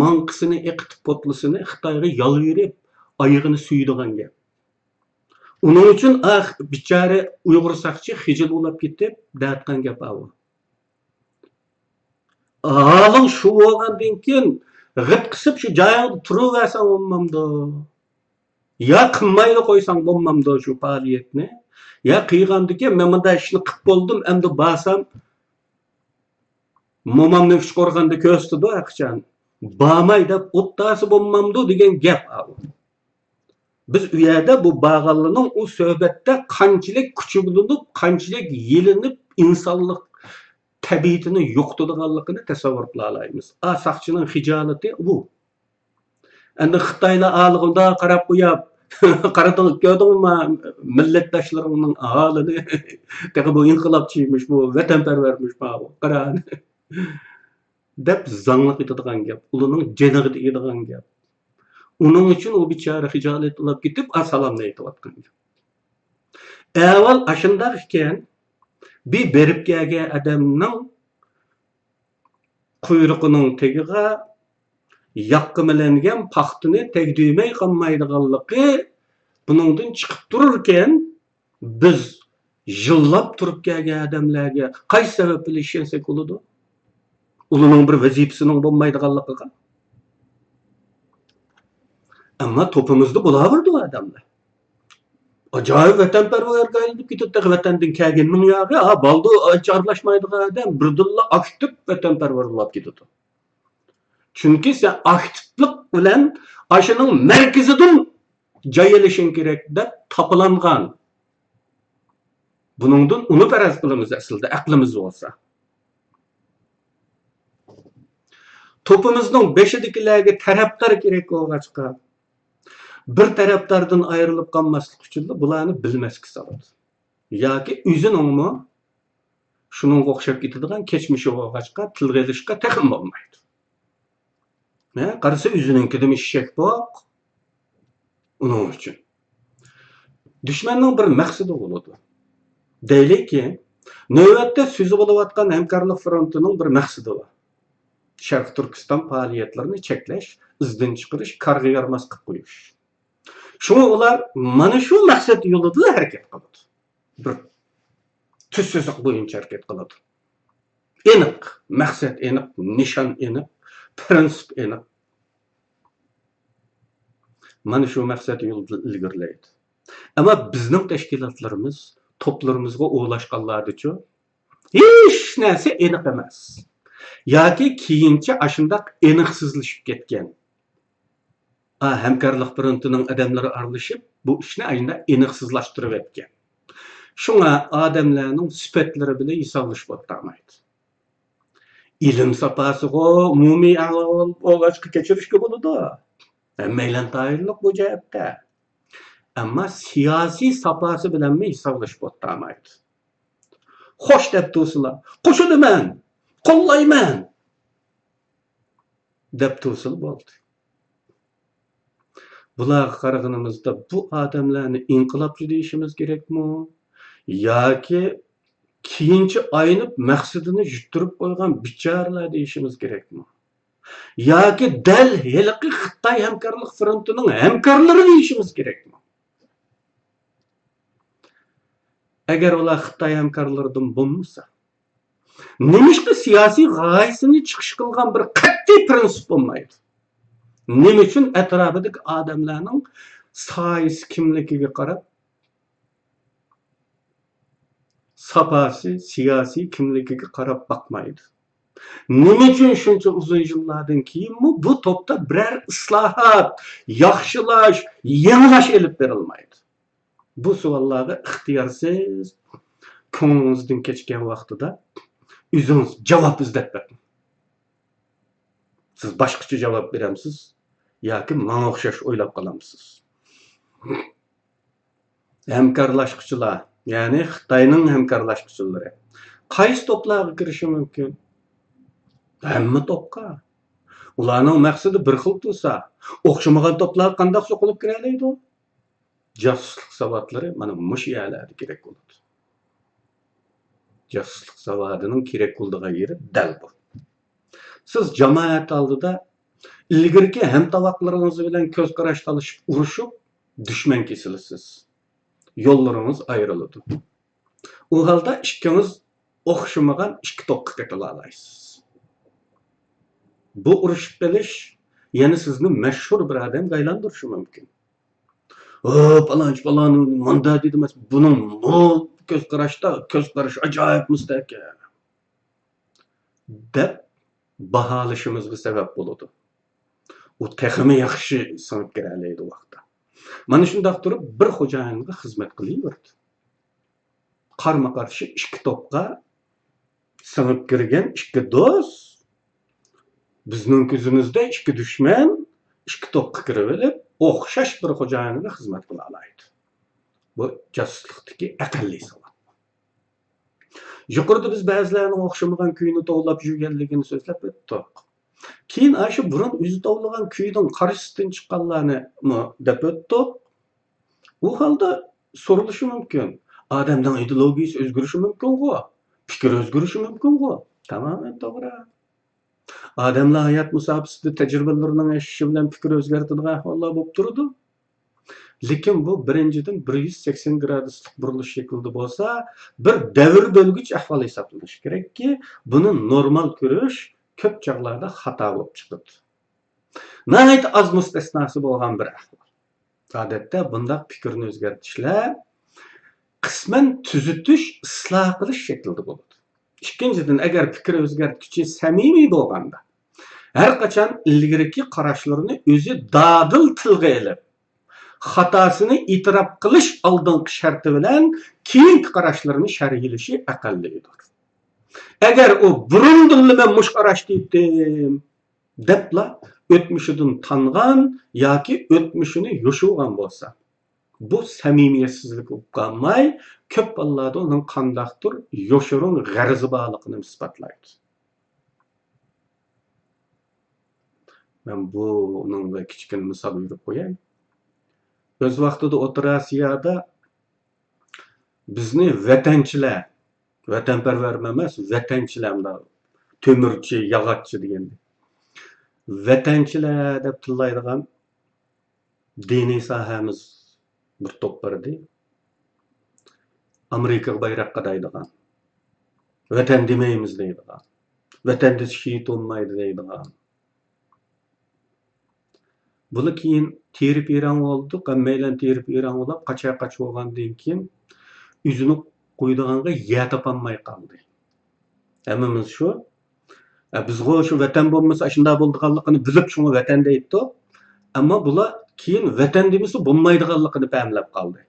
ماڭقىسىنى ئېقىتىپ، پوتلىسىنى خىتايغا يالۋۇرۇپ، ئايىغىنى سۆيىدىغان گەپ. ئۇنىڭ ئۈچۈن، ئا، بىچارە ئۇيغۇر ساقچى خىجىل بولاپ كېتىپ، دەۋاتقان گەپ ئاۋۇ. ھالىڭ شۇ بولغاندىن كېيىن، غىت قىسىپ شۇ جايىڭدا تۇرۇۋەرسەڭ بولمامدۇ؟ يا قىلمايلا قويساڭ بولمامدۇ شۇ پائالىيەتنى؟ يا قىلغاندىكىن، مەن مۇنداق ئىشنى قىپ بولدۇم، ئەمدى بارسام، مومامنى ئۈچ قورغاندا كۆرسىتىدۇ ھەرقاچان. بارماي دەپ ئوتتاسى بولمامدۇ دېگەن گەپ ئاۋۇ. بىز ئۇ يەردە بۇ بارغانلارنىڭ ئۇ سۆھبەتتە قانچىلىك كۈچۈكلىنىپ، قانچىلىك يېلىنىپ، ئىنسانلىق تەبىئىتىنى يوقىتىدىغانلىقىنى تەسەۋۋۇر قىلالايمىز. ئا، ساقچىنىڭ خىجالىتى بۇ. ئەمدى خىتايلار ھالىغا مۇنداق قاراپ قويۇپ، قارىدىڭ، كۆردۈڭمۇ مىللەتداشلىرىڭنىڭ ھالىنى؟ تېخى بۇ ئىنقىلابچىمىش، بۇ ۋەتەنپەرۋەرمىش، ماۋۇ قارا، دەپ زاڭلىق ئېتىدىغان گەپ، ئۇلارنىڭ جېنىغا تېگىدىغان گەپ. ئۇنىڭ ئۈچۈن ئۇ بىچارە خىجالەت بولاپ كېتىپ، ئا، سالامنى ئېيتىۋاتقان گەپ. ئەھۋال ئاشۇنداق ئىكەن، بىر بېرىپ كەلگەن ئادەمنىڭ قۇيرۇقىنىڭ تېگىغا ياغقا مىلەنگەن پاختىنى تەگدۈرمەي قالمايدىغانلىقى، بۇنىڭدىن چىقىپ تۇرىدىكەن، بىز يىللاپ تۇرۇپ كەلگەن ئادەملەرگە قايسى سەۋەب بىلەن ئىشەنسەك بولىدۇ؟ ئۇلارنىڭ بىر ۋەزىپىسىنىڭ بولمايدىغانلىقىغا. ئەمما توپىمىزدا بولۇۋېرىدۇ ئادەملەر. ئاجايىپ ۋەتەنپەرۋەرگە ئايلىنىپ كېتىدۇ. تېخى ۋەتەندىن كەلگىنىنىڭ ياغى، ھا، بالدۇر ئارىلاشمايدىغان ئادەم بىردىنلا ئاكتىپ ۋەتەنپەرۋەر بولۇپ كېتىدۇ. چۈنكى سەن ئاكتىپلىق بىلەن ئاشۇنىڭ مەركىزىدىن جاي ئېلىشىڭ كېرەك دەپ تاپىلانغان. بۇنىڭدىن ئۇنى پەرەز قىلىمىز ئەسلىدە، ئەقلىمىز بولسا. توپىمىزنىڭ بېشىدىكىلەرگە تەرەپدار كېرەك بولغاچقا، بىر تەرەپداردىن ئايرىلىپ قالماسلىق ئۈچۈنلا بۇلارنى بىلمەسكە سالىدۇ. ياكى ئۆزىنىڭمۇ شۇنىڭغا ئوخشاپ كېتىدىغان كەچمىشى بولغاچقا، تىلغا ئېلىشقا تېخىمۇ بولمايدۇ. ھە، قارىسا ئۆزىنىڭكىدىمۇ ئېشەك بوق. ئۇنىڭ ئۈچۈن. دۈشمەننىڭ بىر مەقسىتى بولىدۇ. دەيلىكى، نۆۋەتتە سۆزى بولۇۋاتقان ھەمكارلىق فرونتىنىڭ بىر مەقسىتى بار. شەرقىي تۈركىستان پائالىيەتلىرىنى چەكلەش، ئىزدىن چىقىرىش، كارغا يارىماس قىلىپ قويۇش. شۇڭا ئۇلار مانا شۇ مەقسەت يولىدىلا ھەرىكەت قىلىدۇ. بىر تۈز سىزىق بويىچە ھەرىكەت قىلىدۇ. ئېنىق، مەقسەت ئېنىق، نىشان ئېنىق، پىرىنسىپ ئېنىق. مانا شۇ مەقسەت يولىدا ئىلگىرىلەيدۇ. ئەمما بىزنىڭ تەشكىلاتلىرىمىز، توپلىرىمىزغا ئولاشقانلاردىچۇ، ھېچ نەرسە ئېنىق ئەمەس. ياكى كېيىنچە ئاشۇنداق ئېنىقسىزلىشىپ كەتكەن. ئا، ھەمكارلىق فرونتىنىڭ ئادەملىرى ئارىلىشىپ، بۇ ئىشنى ئاشۇنداق ئېنىقسىزلاشتۇرۇۋەتكەن. شۇڭا ئادەملەرنىڭ سۈپەتلىرى بىلەن ھېسابلىشىپ ئولتۇرمايدۇ. ئىلىم ساپاسىغۇ ئومۇمىي ئەھۋال بولغاچقا كەچۈرۈشكە بولىدۇ. ھەممەيلەن تايىنلىق بۇ جەھەتتە. ئەمما سىياسىي ساپاسى بىلەنمۇ ھېسابلىشىپ ئولتۇرمايدۇ. خوش دەپ تۇرسىلا، قوشۇلىمەن، قوللايمەن دەپ تۇرسىلا بولدى. بۇلارغا قارىغىنىمىزدا بۇ ئادەملەرنى ئىنقىلابچى دېيىشىمىز كېرەكمۇ؟ ياكى كېيىنچە ئاينىپ مەقسىتىنى يىتتۈرۈپ قويغان بىچارىلەر دېيىشىمىز كېرەكمۇ؟ ياكى دەل ھېلىقى خىتاي ھەمكارلىق فرونتىنىڭ ھەمكارلىرى دېيىشىمىز كېرەكمۇ؟ ئەگەر ئۇلار خىتاي ھەمكارلىرىدىن بولمىسا، نېمىشقا سىياسىي غايىسىنى چىقىش قىلغان بىر قەتئىي پىرىنسىپ بولمايدۇ؟ نېمە ئۈچۈن ئەتراپىدىكى ئادەملەرنىڭ سايىسى كىملىكىگە قاراپ، ساپاسى، سىياسىي كىملىكىگە قاراپ باقمايدۇ؟ نېمە ئۈچۈن شۇنچە ئۇزۇن يىللاردىن كېيىنمۇ بۇ توپتا بىرەر ئىسلاھات، ياخشىلاش، يېڭىلاش ئېلىپ بېرىلمايدۇ؟ بۇ سوئاللارغا ئىختىيارسىز كۆڭلىڭىزدىن كەچكەن ۋاقتىدا ئۆزىڭىز جاۋاب ئىزدەپ بېقىڭ. سىز باشقىچە جاۋاب بېرەمسىز ياكى ماڭا ئوخشاش ئويلاپ قالامسىز؟ ھەمكارلاشقۇچىلار، يەنى خىتاينىڭ ھەمكارلاشقۇچىلىرى قايسى توپلارغا كىرىشى مۇمكىن؟ ھەممە توپقا. ئۇلارنىڭ مەقسىتى بىر خىل تۇرسا، ئوخشىمىغان توپلارغا قانداق سوقۇلۇپ كىرەلەيدۇ؟ جاسۇسلۇق ساۋاتلىرى مانا مۇشۇ يەرلەردە كېرەك بولىدۇ. جاسۇسلۇق ساۋاتىنىڭ كېرەك بولىدىغان يېرى دەل بۇ. سىز جامائەت ئالدىدا ئىلگىرىكى ھەمتاۋاقلىرىڭىز بىلەن كۆز قاراش تالىشىپ، ئۇرۇشۇپ، دۈشمەن كېسىلىسىز. يوللىرىڭىز ئايرىلىدۇ. ئۇ ھالدا ئىككىڭىز ئوخشىمىغان ئىككى توپقا قېتىلالايسىز. بۇ ئۇرۇشۇپ قېلىش يەنە سىزنى مەشھۇر بىر ئادەمگە ئايلاندۇرۇشى مۇمكىن. ھو، پالانچى پالان ماندا دېدى، بۇنىڭ بۇ كۆز قاراشتا، كۆز قارىشى ئاجايىپ مۇستەھكەم دەپ باھالىشىمىزغا سەۋەب بولىدۇ. ئۇ تېخىمۇ ياخشى سىڭىپ كىرەلەيدۇ ۋاقىتتا. مانا شۇنداق تۇرۇپ بىر خوجايىنغا خىزمەت قىلىۋېرىدۇ. قارمۇ قارشى ئىككى توپقا سىڭىپ كىرگەن ئىككى دوست، بىزنىڭ كۆزىمىزدە ئىككى دۈشمەن ئىككى توپقا كىرىۋېلىپ، ئوخشاش بىر خوجايىنغا خىزمەت قىلالايدۇ. بۇ جاسۇسلۇقتىكى ئەقەللىي ساۋات. يۇقىرىدا بىز بەزىلەرنىڭ ئوخشىمىغان كۈينى توۋلاپ يۈرگەنلىكىنى سۆزلەپ ئۆتتۇق. كېيىن ئاشۇ بۇرۇن ئۆزى توۋلىغان كۈينىڭ قارشىسىدىن چىققانلارنىمۇ دەپ ئۆتتۇق. ئۇ ھالدا سورىلىشى مۇمكىن، ئادەمنىڭ ئىدېئولوگىيىسى ئۆزگىرىشى مۇمكىنغۇ، پىكرى ئۆزگىرىشى مۇمكىنغۇ. تامامەن توغرا. ئادەملەر ھايات مۇساپىسىدە تەجرىبىلىرىنىڭ ئېشىشى بىلەن پىكىر ئۆزگەرتىدىغان ئەھۋاللار بولۇپ تۇرىدۇ. لېكىن بۇ بىرىنچىدىن بىر يۈز سەكسەن گرادۇسلۇق بۇرۇلۇش شەكلىدە بولسا، بىر دەۋر بۆلگۈچ ئەھۋال ھېسابلىنىشى كېرەككى، بۇنى نورمال كۆرۈش كۆپ چاغلاردا خاتا بولۇپ چىقىدۇ. ناھايىتى ئاز مۇستەسناسى بولغان بىر ئەھۋال. ئادەتتە بۇنداق پىكىرنى ئۆزگەرتىشلەر قىسمەن تۈزىتىش، ئىسلاھ قىلىش شەكلىدە بولىدۇ. ئىككىنچىدىن، ئەگەر پىكىر ئۆزگەرتكۈچى سەمىمىي بولغاندا، ھەر قاچان ئىلگىرىكى قاراشلىرىنى ئۆزى دادىل تىلغا ئېلىپ، خاتاسىنى ئېتىراپ قىلىش ئالدىنقى شەرتى بىلەن كېيىنكى قاراشلىرىنى شەرھلىشى ئەقەللىيدۇر. ئەگەر ئۇ بۇرۇندىنلا مەن مۇشۇ قاراشتا ئىدىم، دەپلا ئۆتمۈشىدىن تانغان ياكى ئۆتمۈشىنى يوشۇرغان بولسا، بۇ سەمىمىيەتسىزلىك بولۇپ قالماي، كۆپ ھاللاردا ئۇنىڭ قانداقتۇر يوشۇرۇن غەرىزى بارلىقىنى ئىسپاتلايدۇ. مەن بۇنىڭغا كىچىككىنە مىسال بېرىپ قوياي. ئۆز ۋاقتىدا ئوتتۇرا ئاسىيادا بىزنى ۋەتەنچىلەر، ۋەتەنپەرۋەرمۇ ئەمەس، ۋەتەنچىلەر، مۇنداق تۆمۈرچى، ياغاچچى دېگەندەك. ۋەتەنچىلەر دەپ تىللايدىغان دىنىي ساھەمىز بىر توپ بار ئىدى. ئامېرىكىغا بايراق قادايدىغان، ۋەتەن دېمەيمىز دەيدىغان، ۋەتەن دېسە شېھىت بولمايدۇ دەيدىغان. بۇلار كېيىن تېرە پىراڭ بولدۇق، ھەممەيلەن تېرە پىراڭ بولاپ، قاچا قاچ بولغاندىن كېيىن ئۆزىنى قويىدىغانغا يەر تاپالماي قالدى. ھەممىمىز شۇ. ئە، بىزغۇ شۇ ۋەتەن بولمىسا ئاشۇنداق بولىدىغانلىقىنى بىلىپ، شۇڭا ۋەتەن دەيتتۇق. ئەمما بۇلار كېيىن ۋەتەن دېمىسە بولمايدىغانلىقىنى پەملەپ قالدى.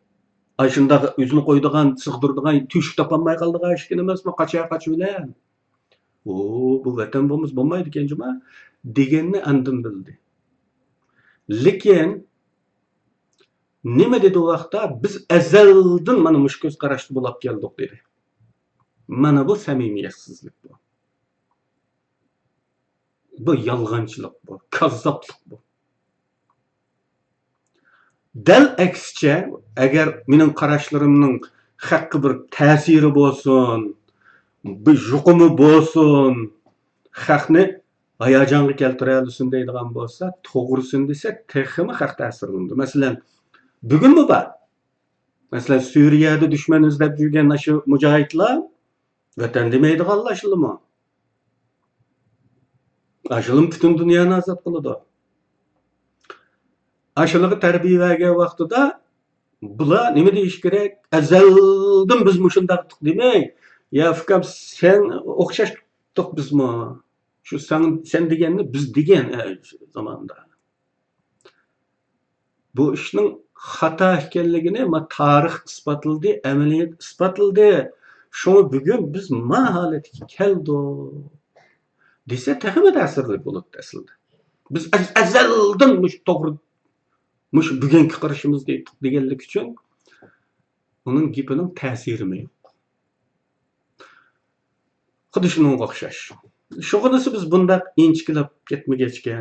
ئاشۇنداق ئۆزىنى قويىدىغان، سىغدۇرىدىغان تۆشۈك تاپالماي قالدىغان ئىشكىن ئەمەسمۇ، قاچا قاچ بىلەن. ئۇ، بۇ ۋەتەن بولمىسا بولمايدىكەن جۇما، دېگەننى ئاندىن بىلدى. لېكىن نېمە دېدى ئۇ ۋاقىتتا؟ بىز ئەزەلدىن مانا مۇشۇ كۆز قاراشتا بولاپ كەلدۇق دېدى. مانا بۇ سەمىمىيەتسىزلىك بۇ. بۇ يالغانچىلىق بۇ، كاززاپلىق بۇ. دەل ئەكسىچە، ئەگەر مېنىڭ قاراشلىرىمنىڭ خەققە بىر تەسىرى بولسۇن، بىر يۇقۇمى بولسۇن، خەقنى ھاياجانغا كەلتۈرەلىسۇن دەيدىغان بولسا، توغرىسىنى دېسە، تېخىمۇ خەق تەسىرلىنىدۇ. مەسىلەن، بۈگۈنمۇ بار. مەسىلەن، سۈرىيەدە دۈشمەن ئىزدەپ يۈرگەن ئاشۇ مۇجاھىدلار ۋەتەن دېمەيدىغانلار ئاشۇلىمۇ. ئاشۇلىمۇ پۈتۈن دۇنيانى ئازاد قىلىدۇ. ئاشۇلىغا تەربىيە بەرگەن ۋاقتىدا بۇلار نېمە دېيىشى كېرەك؟ ئەزەلدىن بىز مۇشۇنداقتۇق دېمەي، يا ئۇكام، سەن ئوخشاشتۇق بىزمۇ. شۇ سەن، سەن دېگەننى بىز دېگەن، ئە، شۇ زاماندا. بۇ ئىشنىڭ خاتا ئىكەنلىكىنى ما تارىخ ئىسپاتلىدى، ئەمەلىيەت ئىسپاتلىدى. شۇڭا بۈگۈن بىز ما ھالەتكە كەلدۇق دېسە، تېخىمۇ تەسىرلىك بولاتتى ئەسلىدە. بىز ئەز-، ئەزەلدىن مۇشۇ توغرا، مۇشۇ بۈگۈنكى قارىشىمىزدا ئېيتتۇق دېگەنلىك ئۈچۈن ئۇنىڭ گېپىنىڭ تەسىرىمۇ يوق. خۇددى شۇنىڭغا ئوخشاش. شۇغىنىسى بىز بۇنداق ئىنچىكىلەپ كەتمىگەچكە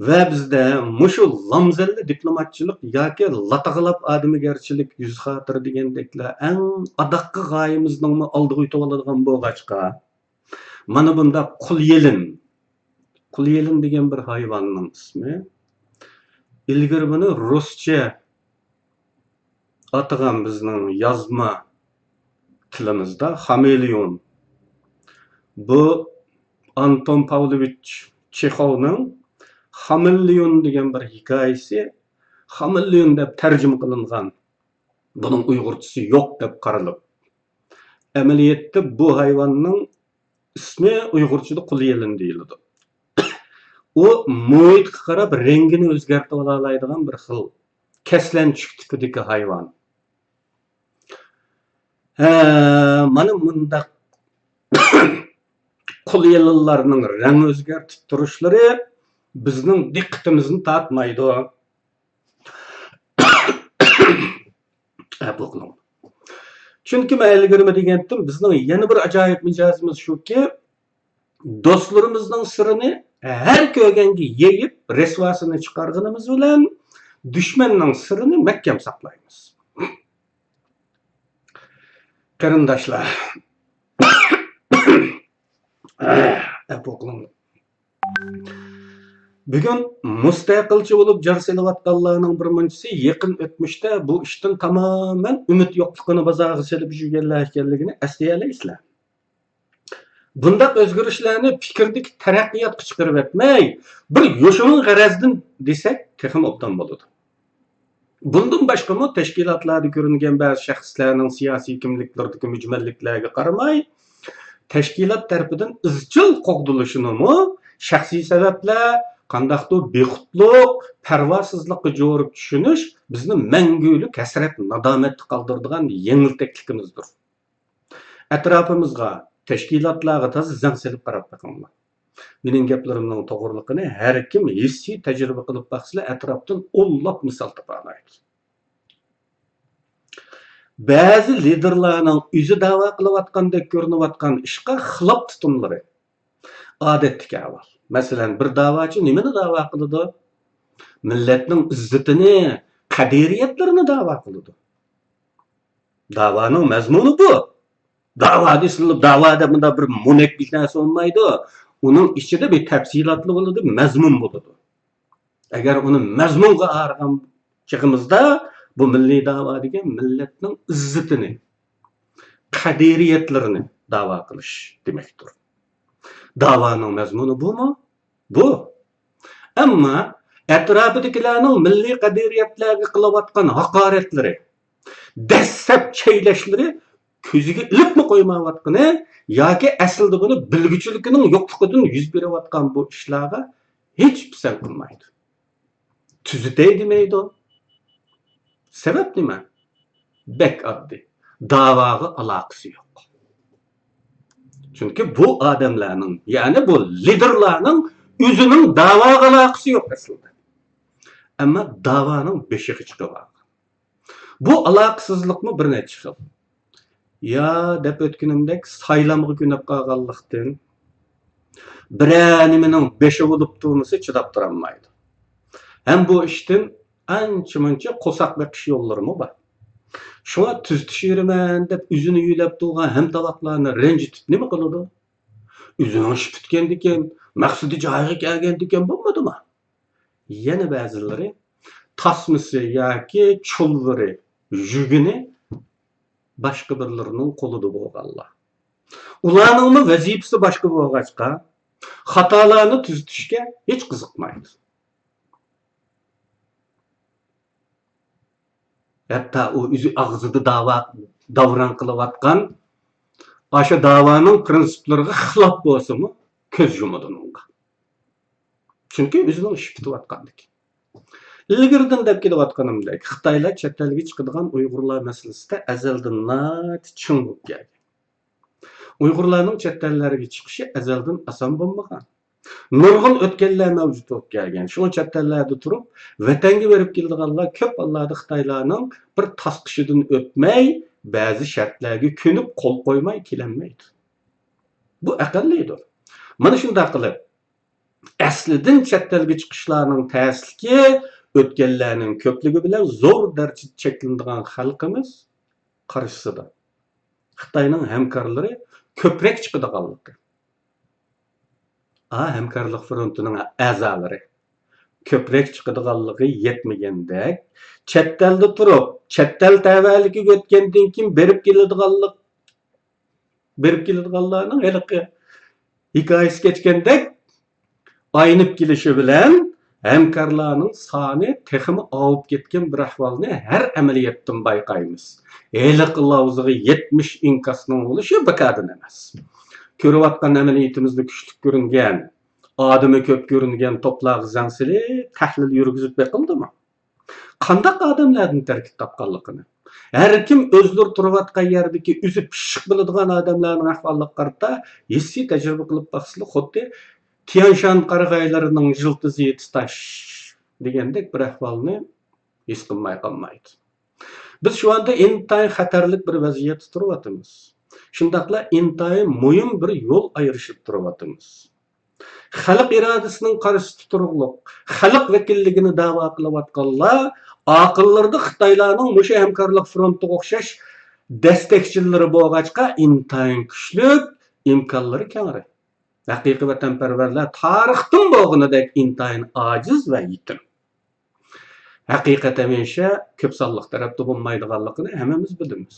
ۋە بىزدە مۇشۇ لامزەللە دىپلوماتچىلىق ياكى لاتاغلاپ ئادىمىگەرچىلىك يۈز خاتىرە دېگەندەكلەر ئەڭ ئاداققى غايىمىزنىڭمۇ ئالدىغا ئۆتۈۋالىدىغان بولغاچقا، مانا بۇنداق قۇل يېلىن. قۇل يېلىن دېگەن بىر ھايۋاننىڭ ئىسمى. ئىلگىرى بۇنى رۇسچە ئاتىغان بىزنىڭ يازما تىلىمىزدا خامېلېئون. بۇ ئانتون پاۋلوۋىچ چېخوۋنىڭ خامېلېئون دېگەن بىر ھېكايىسى، خامېلېئون دەپ تەرجىمە قىلىنغان، بۇنىڭ ئۇيغۇرچىسى يوق دەپ قارىلىپ، ئەمەلىيەتتە بۇ ھايۋاننىڭ ئىسمى ئۇيغۇرچىدا قۇل يېلىن دېيىلىدۇ. ئۇ مۇھىتقا قاراپ رەڭگىنى ئۆزگەرتىۋالالايدىغان بىر خىل كەسلەنچۈك تىپىدىكى ھايۋان. ھە، مانا مۇنداق قۇل يېلىنلارنىڭ رەڭ ئۆزگەرتىپ تۇرۇشلىرى بىزنىڭ دىققىتىمىزنى تارتمايدۇ. ئەپۇ قىلىڭ. چۈنكى مەن ئىلگىرىمۇ دېگەنتىم، بىزنىڭ يەنە بىر ئاجايىپ مىجەزىمىز شۇكى، دوستلىرىمىزنىڭ سىرىنى ھەر كۆرگەنگە يېيىپ، رەسۋاسىنى چىقارغىنىمىز بىلەن، دۈشمەننىڭ سىرىنى مەھكەم ساقلايمىز. قېرىنداشلار، ئەپۇ قىلىڭ. بۈگۈن مۇستەقىلچى بولۇپ جار سېلىۋاتقانلارنىڭ بىر مۇنچىسى يېقىن ئۆتمۈشتە بۇ ئىشتىن تامامەن ئۈمىد يوقلۇقىنى بازارغا سېلىپ يۈرگەنلەر ئىكەنلىكىنى ئەسلىيەلەيسىلەر. بۇنداق ئۆزگىرىشلەرنى پىكىردىكى تەرەققىياتقا چىقىرىۋەتمەي، بىر يوشۇرۇن غەرەزدىن دېسەك تېخىمۇ ئوبدان بولىدۇ. بۇندىن باشقىمۇ تەشكىلاتلاردا كۆرۈنگەن بەزى شەخسلەرنىڭ سىياسىي كىملىكلىرىدىكى مۈجمەللىكلەرگە قارىماي، تەشكىلات تەرىپىدىن ئىزچىل قوغدىلىشىنىمۇ شەخسىي سەۋەبلەر، قانداقتۇر بىخۇدلۇق، پەرۋاسىزلىققا جورۇپ چۈشىنىش بىزنى مەڭگۈلۈك ھەسرەت-نادامەتتە قالدۇرىدىغان يېڭىلتەكلىكىمىزدۇر. ئەتراپىمىزغا، تەشكىلاتلارغا تازا زەڭ سېلىپ قاراپ بېقىڭلار. مېنىڭ گەپلىرىمنىڭ توغرىلىقىنى ھەر كىم ھېسسىي تەجرىبە قىلىپ باقسىلا، ئەتراپتىن ئونلاپ مىسال تاپالايدۇ. بەزى لىدېرلارنىڭ ئۆزى داۋا قىلىۋاتقاندەك كۆرۈنۈۋاتقان ئىشقا خىلاپ تۇتۇملىرى ئادەتتىكى ئەھۋال. مەسىلەن، بىر داۋاچى نېمىنى داۋا قىلىدۇ؟ مىللەتنىڭ ئىززىتىنى، قەدرىيەتلىرىنى داۋا قىلىدۇ. داۋانىڭ مەزمۇنى بۇ. داۋا دېسىلىپ، داۋا دەپ مۇنداق بىر مونەكلىك نەرسە بولمايدۇ. ئۇنىڭ ئىچىدە بىر تەپسىلاتلا بولىدۇ، مەزمۇن بولىدۇ. ئەگەر ئۇنى مەزمۇنغا ئايرىغان چېغىمىزدا، بۇ مىللىي داۋا دېگەن مىللەتنىڭ ئىززىتىنى، قەدرىيەتلىرىنى داۋا قىلىش دېمەكتۇر. داۋانىڭ مەزمۇنى بۇمۇ؟ بۇ. ئەمما ئەتراپىدىكىلەرنىڭ مىللىي قەدرىيەتلەرگە قىلىۋاتقان ھاقارەتلىرى، دەسسەپ چەيلەشلىرى كۆزىگە ئىلىپمۇ قويمايۋاتقىنى ياكى ئەسلىدە بۇنى بىلگۈچىلىكىنىڭ يوقلۇقىدىن يۈز بېرىۋاتقان بۇ ئىشلارغا ھېچ پىسەنت قىلمايدۇ. تۈزىتەي دېمەيدۇ. سەۋەب نېمە؟ بەك ئاددىي. داۋاغا ئالاقىسى يوق. چۈنكى بۇ ئادەملەرنىڭ، يەنى بۇ لىدېرلارنىڭ ئۆزىنىڭ داۋاغا ئالاقىسى يوق ئەسلىدە. ئەمما داۋانىڭ بېشىغا چىقىۋالغان. بۇ ئالاقىسىزلىقمۇ بىر نەچچە خىل. يا دەپ ئۆتكىنىمدەك سايلامغا كۆنۈپ قالغانلىقتىن، بىرەر نېمىنىڭ بېشى بولۇپ تۇرمىسا چىداپ تۇرالمايدۇ. ھەم بۇ ئىشتىن ئانچە-مۇنچە قورساق بېقىش يوللىرىمۇ بار. شۇڭا تۈزىتىشىۋېرىمەن دەپ ئۆزىنى يۆلەپ تۇرغان ھەمتاۋاقلارنى رەنجىتىپ نېمە قىلىدۇ؟ ئۆزىنىڭ ئىشى پۈتكەندىكىن، مەقسىتى جايىغا كەلگەندىكىن بولمىدىمۇ؟ يەنە بەزىلىرى تاسمىسى ياكى چۇلۋۇرى، يۈگىنى باشقا بىرلىرىنىڭ قولىدا بولغانلار. ئۇلارنىڭمۇ ۋەزىپىسى باشقا بولغاچقا، خاتالارنى تۈزىتىشكە ھېچ قىزىقمايدۇ. ھەتتا ئۇ ئۆزى ئاغزىدا داۋا، داۋراڭ قىلىۋاتقان، ئاشۇ داۋانىڭ پىرىنسىپلىرىغا خىلاپ بولسىمۇ، كۆز يۇمىدۇ ئۇنىڭغا. چۈنكى ئۆزىنىڭ ئىشى پۈتۈۋاتقاندىكىن. ئىلگىرىدىن دەپ كېلىۋاتقىنىمدەك، خىتايلار چەت ئەلگە چىقىدىغان ئۇيغۇرلار مەسىلىسىدە ئەزەلدىن ناھايىتى چىڭ بولۇپ كەلگەن. ئۇيغۇرلارنىڭ چەت ئەللەرگە چىقىشى ئەزەلدىن ئاسان بولمىغان. نۇرغۇن ئۆتكەللەر مەۋجۇت بولۇپ كەلگەن. شۇڭا چەت ئەللەردە تۇرۇپ، ۋەتەنگە بېرىپ كېلىدىغانلار كۆپ ھاللاردا خىتايلارنىڭ بىر تاسقىشىدىن ئۆتمەي، بەزى شەرتلەرگە كۆنۈپ قول قويماي كېلەلمەيدۇ. بۇ ئەقەللىيدۇر. مانا شۇنداق قىلىپ، ئەسلىدىن چەت ئەلگە چىقىشلارنىڭ تەسلىكى ئۆتكەللەرنىڭ كۆپلۈكى بىلەن زور دەرىجىدە چەكلىنىدىغان خەلقىمىز قارشىسىدا خىتاينىڭ ھەمكارلىرى كۆپرەك چىقىدىغانلىقى. ئا، ھەمكارلىق فرونتىنىڭ ئەزالىرى كۆپرەك چىقىدىغانلىقى يەتمىگەندەك، چەت ئەلدە تۇرۇپ، چەت ئەل تەۋەلىكىگە ئۆتكەندىن كېيىن بېرىپ كېلىدىغانلىق، بېرىپ كېلىدىغانلارنىڭ ھېلىقى ھېكايىسى كەچكەندەك ئاينىپ كېلىشى بىلەن، ھەمكارلارنىڭ سانى تېخىمۇ ئاۋۇپ كەتكەن بىر ئەھۋالنى ھەر ئەمەلىيەتتىن بايقايمىز. ھېلىقى لاۋزىغا يەتمىش ئىنكاسنىڭ بولۇشى بىكاردىن ئەمەس. كۆرۈۋاتقان ئەمەلىيىتىمىزدە كۈچلۈك كۆرۈنگەن، ئادىمى كۆپ كۆرۈنگەن توپلارغا زەڭ سېلىپ، تەھلىل يۈرگۈزۈپ بېقىلدىمۇ؟ قانداق ئادەملەردىن تەركىب تاپقانلىقىنى، ھەر كىم ئۆزلىرى تۇرۇۋاتقان يەردىكى ئۆزى پىششىق بىلىدىغان ئادەملەرنىڭ ئەھۋالىغا قارىتا ھېسسىي تەجرىبە قىلىپ باقسىلا، خۇددى تيەنشان قارىغايلىرىنىڭ يىلتىزى تۇتاش دېگەندەك بىر ئەھۋالنى ھېس قىلماي قالمايدۇ. بىز شۇ ئاندا ئىنتايىن خەتەرلىك بىر ۋەزىيەتتە تۇرۇۋاتىمىز. شۇنداقلا ئىنتايىن مۇھىم بىر يول ئايرىشىپ تۇرۇۋاتىمىز. خەلق ئىرادىسىنىڭ قارشىسىدا تۇرۇقلۇق، خەلق ۋەكىللىكىنى دەۋا قىلىۋاتقانلار ئاقىللىرىدا خىتايلارنىڭ مۇشۇ ھەمكارلىق فرونتىغا ئوخشاش دەستەكچىلىرى بولغاچقا، ئىنتايىن كۈچلۈك، ئىمكانلىرى كەڭرى. ھەقىقىي ۋەتەنپەرۋەرلەر تارىختىن بولغىنىدەك ئىنتايىن ئاجىز ۋە يېتىم. ھەقىقەت ھەمىشە كۆپ سانلىق تەرەپتە بولمايدىغانلىقىنى ھەممىمىز بىلىمىز.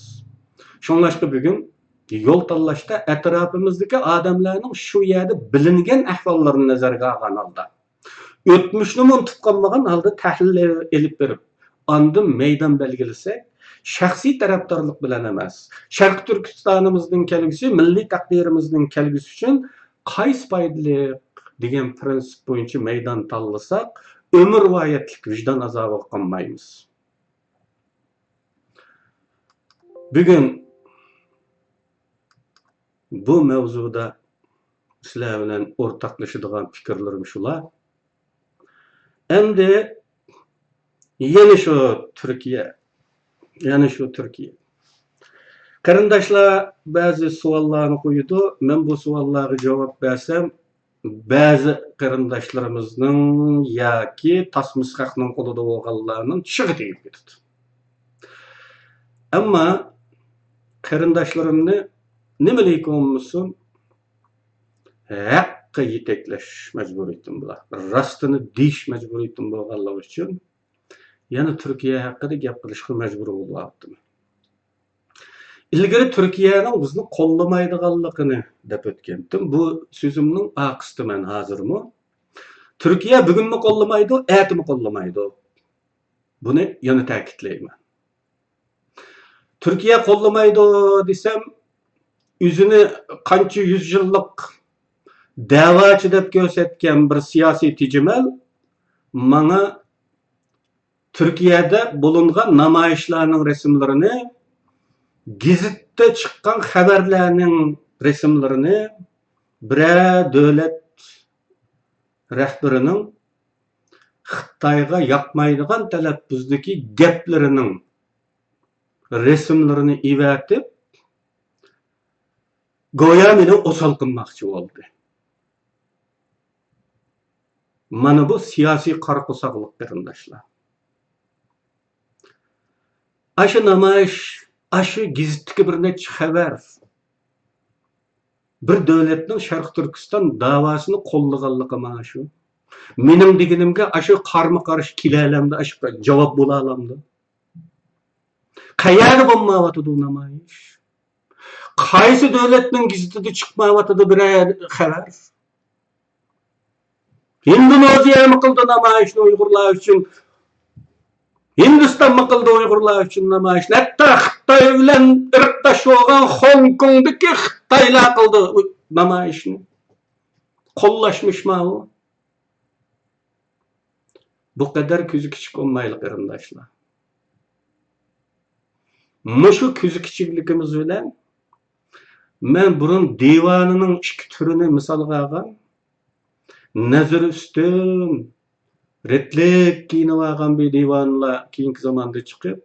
شۇڭلاشقا بۈگۈن يول تاللاشتا ئەتراپىمىزدىكى ئادەملەرنىڭ شۇ يەردە بىلىنگەن ئەھۋاللىرىنى نەزەرگە ئالغان ھالدا، ئۆتمۈشنىمۇ ئۇنتۇپ قالمىغان ھالدا تەھلىل ئېلىپ بېرىپ، ئاندىن مەيدان بەلگىلىسەك، شەخسىي تەرەپدارلىق بىلەن ئەمەس، شەرقىي تۈركىستانىمىزنىڭ كەلگۈسى، مىللىي تەقدىرىمىزنىڭ كەلگۈسى ئۈچۈن قايسى پايدىلىق دېگەن پىرىنسىپ بويىچە مەيدان تاللىساق، ئۆمۈرۋايەتلىك ۋىجدان ئازابىغا قالمايمىز. بۈگۈن بۇ مەۋزۇدا سىلەر بىلەن ئورتاقلىشىدىغان پىكىرلىرىم شۇلار. ئەمدى يەنە شۇ تۈركىيە، يەنە شۇ تۈركىيە. قېرىنداشلار بەزى سوئاللارنى قويىدۇ. مەن بۇ سوئاللارغا جاۋاب بەرسەم، بەزى قېرىنداشلىرىمىزنىڭ ياكى تاسمىسى خەقنىڭ قولىدا بولغانلارنىڭ چىشىغا تېگىپ كېتىدۇ. ئەمما قېرىنداشلىرىمنى نېمىلىكى بولمىسۇن، ھەققە يېتەكلەش مەجبۇرىيىتىم بار. راستىنى دېيىش مەجبۇرىيىتىم بولغانلىقى ئۈچۈن يەنە تۈركىيە ھەققىدە گەپ قىلىشقا مەجبۇر بولۇۋاتىمەن. ئىلگىرى تۈركىيەنىڭ بىزنى قوللىمايدىغانلىقىنى دەپ ئۆتكەنتىم. بۇ سۆزۈمنىڭ ئارقىسىدا مەن ھازىرمۇ، تۈركىيە بۈگۈنمۇ قوللىمايدۇ، ئەتىمۇ قوللىمايدۇ. بۇنى يەنە تەكىتلەيمەن. تۈركىيە قوللىمايدۇ دېسەم، ئۆزىنى قانچە يۈز يىللىق دەۋاچى دەپ كۆرسەتكەن بىر سىياسىي تېجىمەل ماڭا تۈركىيەدە بولۇنغان نامايىشلارنىڭ رەسىملىرىنى، گېزىتتە چىققان خەۋەرلەرنىڭ رەسىملىرىنى، بىرەر دۆلەت رەھبىرىنىڭ خىتايغا ياقمايدىغان تەلەپپۇزدىكى گەپلىرىنىڭ رەسىملىرىنى ئېۋەتىپ، گويا مېنى ئوسال قىلماقچى بولدى. مانا بۇ سىياسىي قارا قورساقلىق، قېرىنداشلار. ئاشۇ نامايىش، ئاشۇ گېزىتتىكى بىر نەچچە خەۋەر، بىر دۆلەتنىڭ شەرقىي تۈركىستان داۋاسىنى قوللىغانلىقى مانا شۇ. مېنىڭ دېگىنىمگە ئاشۇ قارىمۇ قارشى كېلەلەمدۇ، ئاشۇ جاۋاب بولالامدۇ؟ قەيەردە بولمايۋاتىدۇ نامايىش؟ قايسى دۆلەتنىڭ گېزىتىدە چىقمايۋاتىدۇ بىرەر خەۋەر؟ ھىندونېزىيەمۇ قىلدى نامايىشنى ئۇيغۇرلار ئۈچۈن. ھىندىستانمۇ قىلدى ئۇيغۇرلار ئۈچۈن نامايىشنى. ھەتتا خىتاي بىلەن ئىرقداش بولغان خوڭكوڭدىكى خىتايلار قىلدى نامايىشنى. قوللاشمىش ماۋۇ. بۇ قەدەر كۆزى كىچىك بولمايلى، قېرىنداشلار. مۇشۇ كۆزى كىچىكلىكىمىز بىلەن مەن بۇرۇن دىۋانىنىڭ ئىككى تۈرىنى مىسالغا ئالغان. نەزىر ئۈستۈن، رەتلىك كىيىنىۋالغان بىر دىۋانىلار كېيىنكى زاماندا چىقىپ،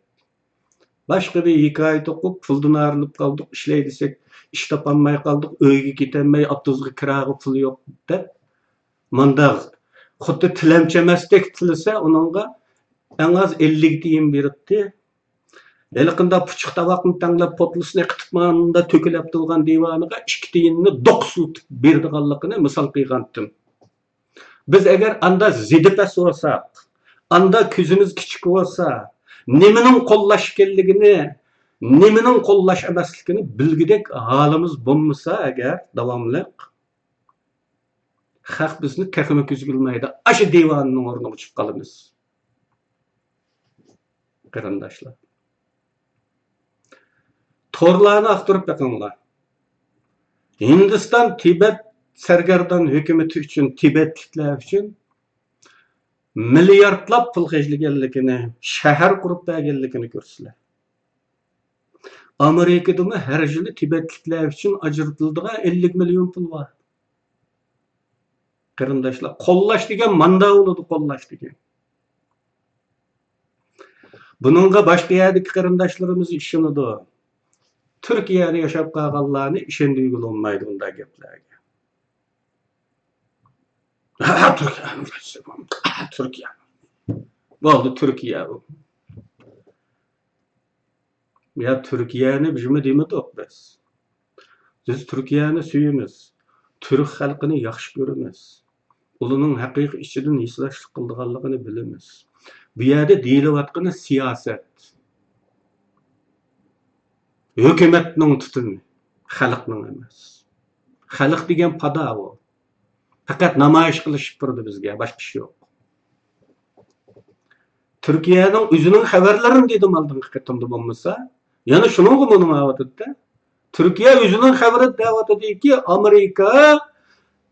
باشقا بىر ھېكايە توقۇپ، پۇلدىن ئايرىلىپ قالدۇق، ئىشلەي دېسەك، ئىش تاپالماي قالدۇق، ئۆيگە كېتەلمەي، ئاپتوبۇسقا كىراغا پۇل يوق، دەپ، مانداق خۇددى تىلەمچىمەستەك تىلىسە، ئۇنىڭغا ئەڭ ئاز ئەللىك تىيىن بېرىتتى. ھېلىقىنداق پۇچۇق تاۋاقنى تەڭلەپ، پوتلىسىنى قېتىپ، ماندا تۆكۈلۈپ تۇرغان دىۋانىغا ئىككى تىيىننى دوقسىلىتىپ بېرىدىغانلىقىنى مىسال قىلغانتىم. بىز ئەگەر ئاندا زېدىپەس بولساق، ئاندا كۆزىمىز كىچىك بولسا، نېمىنىڭ قوللاش ئىكەنلىكىنى، نېمىنىڭ قوللاش ئەمەسلىكىنى بىلگۈدەك ھالىمىز بولمىسا ئەگەر داۋاملىق، خەق بىزنى تېخىمۇ كۆزگە ئىلمايدۇ. ئاشۇ دىۋاننىڭ ئورنىغا چۈشۈپ قالىمىز. قېرىنداشلار، تورلارنى ئاختۇرۇپ بېقىڭلار. ھىندىستان تىبەت سەرگەردان ھۆكۈمىتى ئۈچۈن، تىبەتلىكلەر ئۈچۈن مىلياردلاپ پۇل خەجلىگەنلىكىنى، شەھەر قۇرۇپ بەرگەنلىكىنى كۆرىسىلەر. ئامېرىكىدىمۇ ھەر يىلى تىبەتلىكلەر ئۈچۈن ئاجرىتىلىدىغان ئەللىك مىليون پۇل بار. قېرىنداشلار، قوللاش دېگەن ماندا بولىدۇ، قوللاش دېگەن. بۇنىڭغا باشقا يەردىكى قېرىنداشلىرىمىز ئىشىنىدۇ. تۈركىيەدە ياشاپ قالغانلارنى ئىشەندۈرگىلى بولمايدۇ بۇنداق گەپلەرگە. ھە، تۈركىيە، ھە، تۈركىيە. بولدى، تۈركىيە بۇ. يا تۈركىيەنى بىزمۇ دېمىدۇق بىز. بىز تۈركىيەنى سۆيىمىز. تۈرك خەلقىنى ياخشى كۆرىمىز. ئۇلارنىڭ ھەقىقىي ئىچىدىن ھېسداشلىق قىلىدىغانلىقىنى بىلىمىز. بۇ يەردە دېيىلىۋاتقىنى سىياسەت. ھۆكۈمەتنىڭ تۇتۇمى، خەلقنىڭ ئەمەس. خەلق دېگەن پادا ئۇ. پەقەت نامايىش قىلىشىپ تۇرىدۇ بىزگە، باشقا ئىش يوق. تۈركىيەنىڭ ئۆزىنىڭ خەۋەرلىرىنى دېدىم ئالدىنقى قېتىمدا بولمىسا. يەنە شۇنىڭغا مۇنىڭ ئەۋاتىدۇ. تۈركىيە ئۆزىنىڭ خەۋىرىدە دەۋاتىدۇكى، ئامېرىكا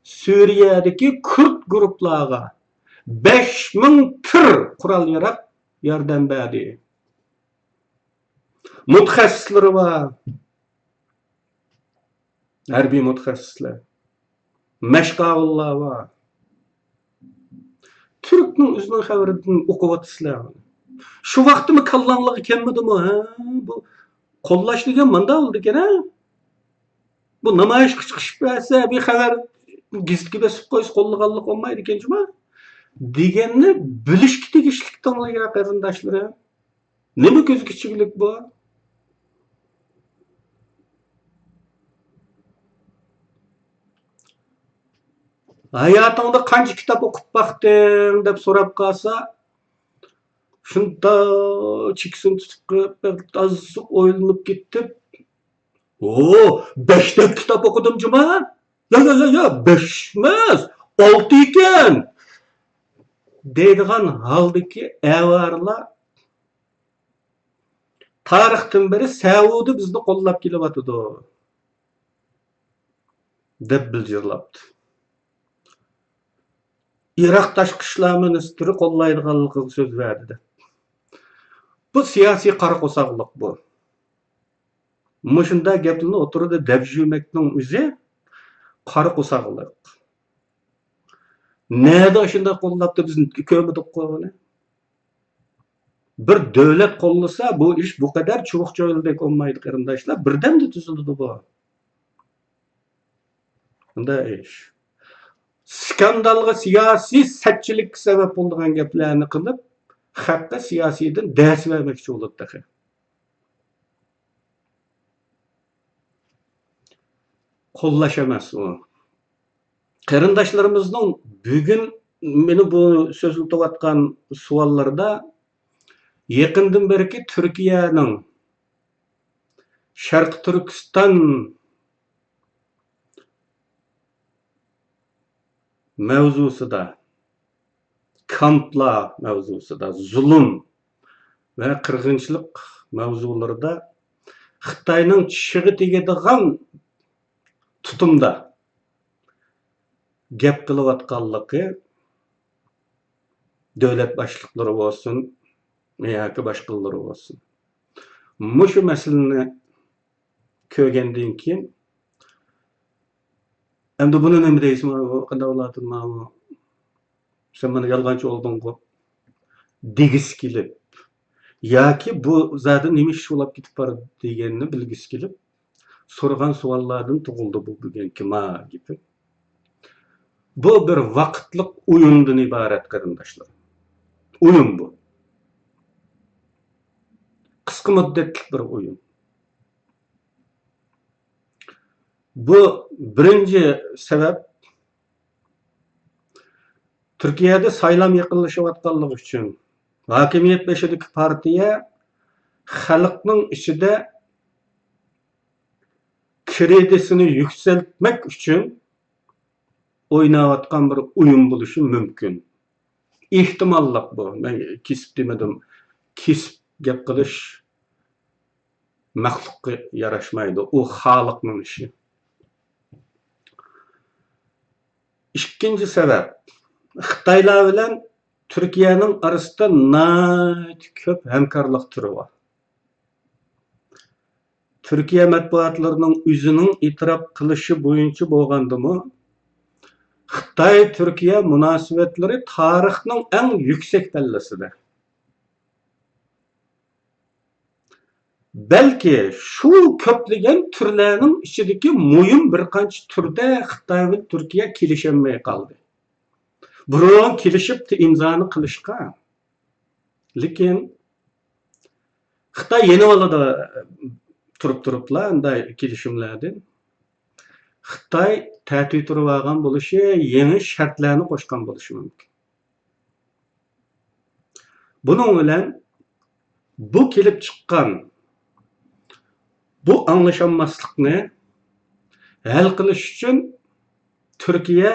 سۈرىيەدىكى كۇرد گۇرۇپلارغا بەش مىڭ تىر قورال-ياراغ ياردەم بەردى. مۇتەخەسسىسلىرى بار. ھەربىي مۇتەخەسسىسلەر. مەشقاۋۇللار بار. تۈركنىڭ ئۆزىنىڭ خەۋىرىدىن ئوقۇۋاتىسىلەر. شۇ ۋاقىتتىمۇ كاللاڭلارغا كەلمىدىمۇ؟ ھە، بۇ قوللاش دېگەن مانداق بولىدىكەن، ھە؟ بۇ نامايىشقا چىقىشىپ بەرسە، بىر خەۋەر گېزىتكە بېسىپ قويسا قوللىغانلىق بولمايدىكەن جۇما دېگەننى بىلىشكە تېگىشلىك تىڭلىغان قېرىنداشلىرىم. نېمە كۆزگە چىگلىك بۇ؟ ھاياتىڭدا قانچە كىتاب ئوقۇپ باقتىڭ دەپ سوراپ قالسا، شۇنداق چېكىسىنى تۇتۇپ قويۇپ، ئاز ئويلىنىپ كېتىپ، ئو، بەشتەك كىتاب ئوقۇدۇم جۇما. يا، يا، يا، يا، بەش ئەمەس، ئالتە ئىكەن. دەيدىغان ھالدىكى ئەۋارىلار تارىختىن بېرى سەئۇدى بىزنى قوللاپ كېلىۋاتىدۇ، دەپ بىلجىرلاپتۇ. ئىراق تاشقى ئىشلار مىنىستىرى قوللايدىغانلىقىغا سۆز بەردى، دەپ. بۇ سىياسىي قارا قورساقلىق بۇ. مۇشۇنداق گەپلەرنى ئوتتۇرىدا دەپ يۈرمەكنىڭ ئۆزى قارا قورساقلىق. نەدە ئاشۇنداق قوللاپتۇ، بىز كۆرمىدۇققۇ بۇنى. بىر دۆلەت قوللىسا، بۇ ئىش بۇ قەدەر چۇۋۇق چۆلدەك بولمايدۇ، قېرىنداشلار. بىردەمدە تۈزۈلىدۇ بۇ. بۇنداق ئىش. سكاندالغا، سىياسىي سەتچىلىككە سەۋەب بولىدىغان گەپلەرنى قىلىپ، خەققە سىياسىيدىن دەرس بەرمەكچى بولىدۇ تېخى. قوللاش ئەمەس ئۇ. قېرىنداشلىرىمىزنىڭ بۈگۈن مېنى بۇ سۆزلىتىۋاتقان سوئاللىرىدا يېقىندىن بېرىكى تۈركىيەنىڭ شەرقىي تۈركىستان مەۋزۇسىدا، كامپلار مەۋزۇسىدا، زۇلۇم ۋە قىرغىنچىلىق مەۋزۇلىرىدا خىتاينىڭ چىشىغا تېگىدىغان تۇتۇمدا گەپ قىلىۋاتقانلىقى، دۆلەت باشلىقلىرى بولسۇن ياكى باشقىلىرى بولسۇن، مۇشۇ مەسىلىنى كۆرگەندىن كېيىن، ئەمدى بۇنى نېمە دەيسىز، ماۋۇ قانداق بولاتتى، ماۋۇ سەن مانا يالغانچى بولدۇڭغۇ دېگۈسى كېلىپ، ياكى بۇ زادى نېمە ئىش بولاپ كېتىپ بارىدۇ دېگەننى بىلگۈسى كېلىپ، سورىغان سوئاللاردىن تۇغۇلدى بۇ بۈگۈنكى ما گېپى. بۇ بىر ۋاقىتلىق ئويۇندىن ئىبارەت، قېرىنداشلار. ئويۇن بۇ. قىسقا مۇددەتلىك بىر ئويۇن. بۇ بىرىنچى سەۋەب، تۈركىيەدە سايلام يېقىنلىشىۋاتقانلىقى ئۈچۈن، ھاكىمىيەت بېشىدىكى پارتىيە خەلقنىڭ ئىچىدە كىرېدىسىنى يۈكسەلتمەك ئۈچۈن ئويناۋاتقان بىر ئويۇن بولۇشى مۇمكىن. ئېھتىماللىق بۇ. مەن كېسىپ دېمىدىم. كېسىپ گەپ قىلىش مەخلۇققا ياراشمايدۇ. ئۇ خالىقنىڭ ئىشى. ئىككىنچى سەۋەب، خىتايلار بىلەن تۈركىيەنىڭ ئارىسىدا ناھايىتى كۆپ ھەمكارلىق تۈرى بار. تۈركىيە مەتبۇئاتلىرىنىڭ ئۆزىنىڭ ئېتىراپ قىلىشى بويىچە بولغاندىمۇ، خىتاي-تۈركىيە مۇناسىۋەتلىرى تارىخنىڭ ئەڭ يۈكسەك پەللىسىدە. بەلكى شۇ كۆپلىگەن تۈرلەرنىڭ ئىچىدىكى مۇھىم بىر قانچە تۈردە خىتاي بىلەن تۈركىيە كېلىشەلمەي قالدى. بۇرۇن كېلىشىپتۇ ئىمزانى قىلىشقا. لېكىن خىتاي يېنىۋالىدۇ، تۇرۇپ تۇرۇپلا ئۇنداق كېلىشىملەردىن. خىتاي تەتۈر تۇرۇۋالغان بولۇشى، يېڭى شەرتلەرنى قوشقان بولۇشى مۇمكىن. بۇنىڭ بىلەن بۇ كېلىپ چىققان بۇ ئاڭلىشالماسلىقنى ھەل قىلىش ئۈچۈن تۈركىيە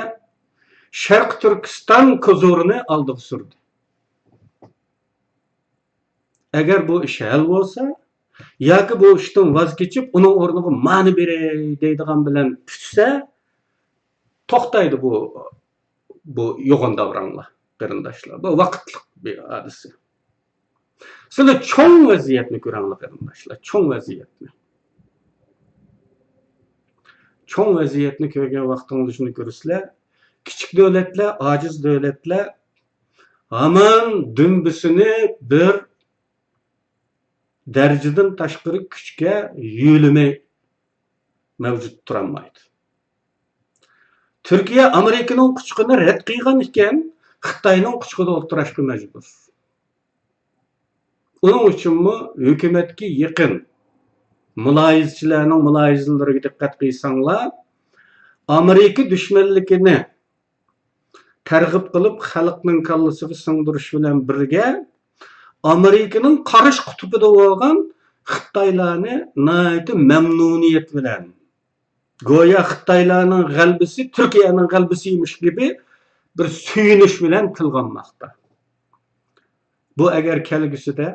شەرقىي تۈركىستان كوزۇرىنى ئالدىغا سۈردى. ئەگەر بۇ ئىش ھەل بولسا، ياكى بۇ ئىشتىن ۋاز كېچىپ، ئۇنىڭ ئورنىغا مانى بېرەي دەيدىغان بىلەن پۈتسە، توختايدۇ بۇ، بۇ يوغان داۋراڭلار، قېرىنداشلار. بۇ ۋاقىتلىق بىر ھادىسە. سىلەر چوڭ ۋەزىيەتنى كۆرۈڭلار، قېرىنداشلار، چوڭ ۋەزىيەتنى. چوڭ ۋەزىيەتنى كۆرگەن ۋاقتىڭلار شۇنى كۆرىسىلەر، كىچىك دۆلەتلەر، ئاجىز دۆلەتلەر ھامان دۈمبىسىنى بىر دەرىجىدىن تاشقىرى كۈچكە يۆلىمەي مەۋجۇت تۇرالمايدۇ. تۈركىيە ئامېرىكىنىڭ قۇچىقىنى رەت قىلغان ئىكەن، خىتاينىڭ قۇچىقىدا ئولتۇراشقا مەجبۇر. ئۇنىڭ ئۈچۈنمۇ ھۆكۈمەتكە يېقىن مۇلاھىزىچىلەرنىڭ مۇلاھىزىلىرىگە دىققەت قىلساڭلار، ئامېرىكا دۈشمەنلىكىنى تەرغىب قىلىپ، خەلقنىڭ كاللىسىغا سىڭدۈرۈش بىلەن بىرگە، ئامېرىكىنىڭ قارشى قۇتۇپىدا بولغان خىتايلارنى ناھايىتى مەمنۇنىيەت بىلەن، گويا خىتايلارنىڭ غەلىبىسى تۈركىيەنىڭ غەلىبىسى ئىمىش كىبى بىر سۆيۈنۈش بىلەن تىلغا ئالماقتا. بۇ ئەگەر كەلگۈسىدە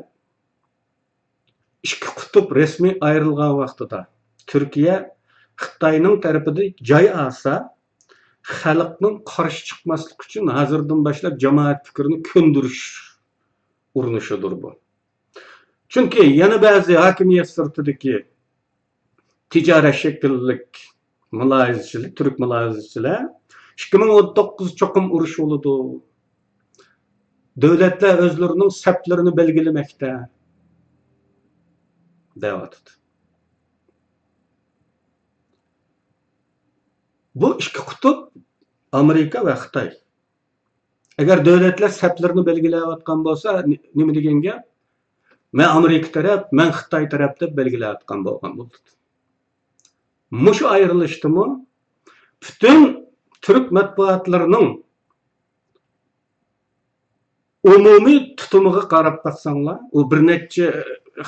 ئىككى قۇتۇپ رەسمىي ئايرىلغان ۋاقتىدا، تۈركىيە خىتاينىڭ تەرىپىدە جاي ئالسا، خەلقنىڭ قارشى چىقماسلىقى ئۈچۈن ھازىردىن باشلاپ جامائەت پىكرىنى كۆندۈرۈش ئۇرۇنۇشىدۇر بۇ. چۈنكى يەنە بەزى ھاكىمىيەت سىرتىدىكى تىجارەت شەكىللىك مۇلاھىزىچىلەر، تۈرك مۇلاھىزىچىلەر، ئىككى مىڭ ئون توققۇز چوقۇم ئۇرۇش بولىدۇ، دۆلەتلەر ئۆزلىرىنىڭ سەپلىرىنى بەلگىلىمەكتە، دەۋاتىدۇ. بۇ ئىككى قۇتۇپ، ئامېرىكا ۋە خىتاي. ئەگەر دۆلەتلەر سەپلىرىنى بەلگىلەۋاتقان بولسا، نېمە دېگەن گەپ؟ مەن ئامېرىكا تەرەپ، مەن خىتاي تەرەپ دەپ بەلگىلەۋاتقان بولغان بولىدۇ. مۇشۇ ئايرىلىشتىمۇ پۈتۈن تۈرك مەتبۇئاتلىرىنىڭ ئومۇمىي تۇتۇمىغا قاراپ باقساڭلار، ئۇ بىر نەچچە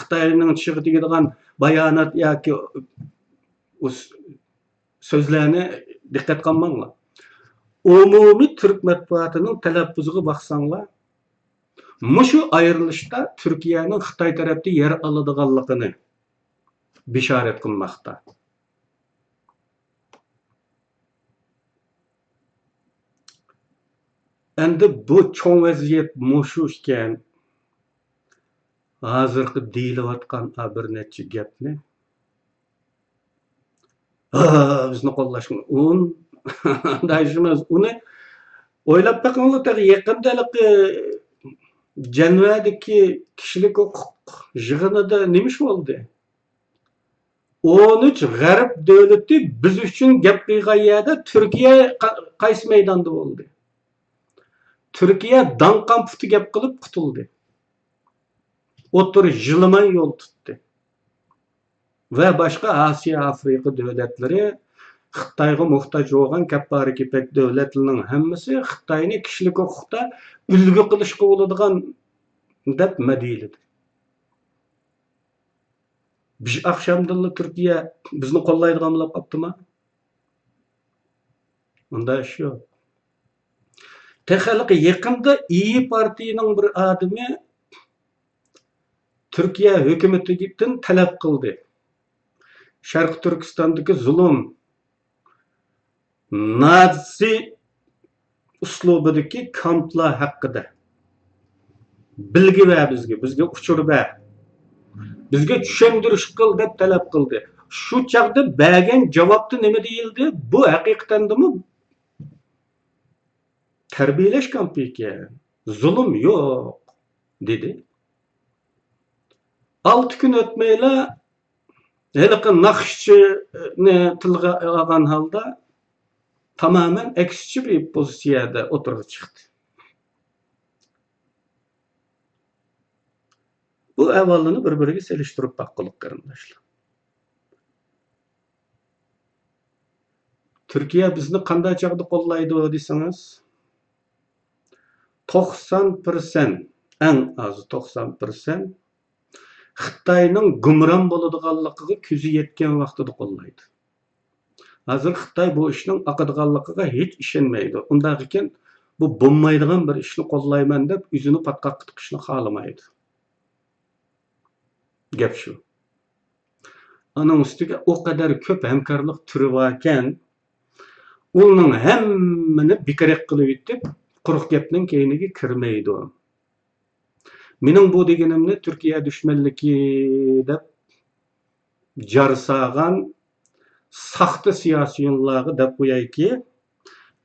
خىتاينىڭ چىشىغا تېگىدىغان بايانات ياكى ئۇ سۆزلەرنى دىققەت قىلماڭلار. ئومۇمىي تۈرك مەتبۇئاتىنىڭ تەلەپپۇزىغا باقساڭلار، مۇشۇ ئايرىلىشتا تۈركىيەنىڭ خىتاي تەرەپتە يەر ئالىدىغانلىقىنى بېشارەت قىلماقتا. ئەمدى بۇ چوڭ ۋەزىيەت مۇشۇ ئىكەن. ھازىرقى دېيىلىۋاتقان ئا بىر نەچچە گەپنى، ھا، بىزنى قوللاشمۇ ئۇن، ئۇنداق ئىش ئەمەس. ئۇنى ئويلاپ بېقىڭلار، تېخى يېقىندا ھېلىقى جەنۋەدىكى كىشىلىك ھوقۇق يىغىنىدا نېمە ئىش بولدى؟ ئون ئۈچ غەرب دۆلىتى بىز ئۈچۈن گەپ قىلغان يەردە تۈركىيە قا-، قايسى مەيداندا بولدى؟ تۈركىيە داڭقان پۇتى گەپ قىلىپ قۇتۇلدى. ئوتتۇرا يىلىماي يول تۇتتى. ۋە باشقا ئاسىيا، ئافرىقا دۆلەتلىرى خىتايغا موھتاج بولغان كەپپارە كېپەك دۆلەتلىرىنىڭ ھەممىسى خىتاينى كىشىلىك ھوقۇقتا ئۈلگە قىلىشقا بولىدىغان دەپ مەدھىيلىدى. بىر ئاخشامدىنلا تۈركىيە بىزنى قوللايدىغان بولۇپ قاپتىما؟ ئۇنداق ئىش يوق. تېخى ھېلىقى يېقىندا ئىيى پارتىيىنىڭ بىر ئادىمى تۈركىيە ھۆكۈمىتىدىن تەلەپ قىلدى. شەرقىي تۈركىستاندىكى زۇلۇم، نازى ئۇسلۇبىدىكى كامپلار ھەققىدە بىلگە بەر بىزگە، بىزگە ئۇچۇر بەر. بىزگە چۈشەندۈرۈش قىل دەپ تەلەپ قىلدى. شۇ چاغدا بەرگەن جاۋابتا نېمە دېيىلدى؟ بۇ ھەقىقەتەندىمۇ تەربىيەلەش كامپى ئىكەن، زۇلۇم يوق، دېدى. ئالتە كۈن ئۆتمەيلا ھېلىقى ناخشىچىنى تىلغا ئالغان ھالدا تامامەن ئەكسىچە بىر پوزىتسىيەدە ئوتتۇرىغا چىقتى. بۇ ئەھۋاللارنى بىر-بىرىگە سېلىشتۇرۇپ باققۇلۇق، قېرىنداشلار. تۈركىيە بىزنى قانداق چاغدا قوللايدۇ دېسىڭىز، توقسان پىرسەنت، ئەڭ ئازى توقسان پىرسەنت خىتاينىڭ گۇمران بولىدىغانلىقىغا كۆزى يەتكەن ۋاقتىدا قوللايدۇ. ھازىر خىتاي بۇ ئىشنىڭ ئاقىدىغانلىقىغا ھېچ ئىشەنمەيدۇ. ئۇنداق ئىكەن، بۇ بولمايدىغان بىر ئىشنى قوللايمەن دەپ ئۆزىنى پاتقاققا تىقىشنى خالىمايدۇ. گەپ شۇ. ئۇنىڭ ئۈستىگە ئۇ قەدەر كۆپ ھەمكارلىق تۈرى باركەن، ئۇنىڭ ھەممىنى بىكارەك قىلىۋېتىپ، قۇرۇق گەپنىڭ كەينىگە كىرمەيدۇ. مېنىڭ بۇ دېگىنىمنى تۈركىيە دۈشمەنلىكى دەپ جار سالغان ساختا سىياسىيونلارغا دەپ قويايكى،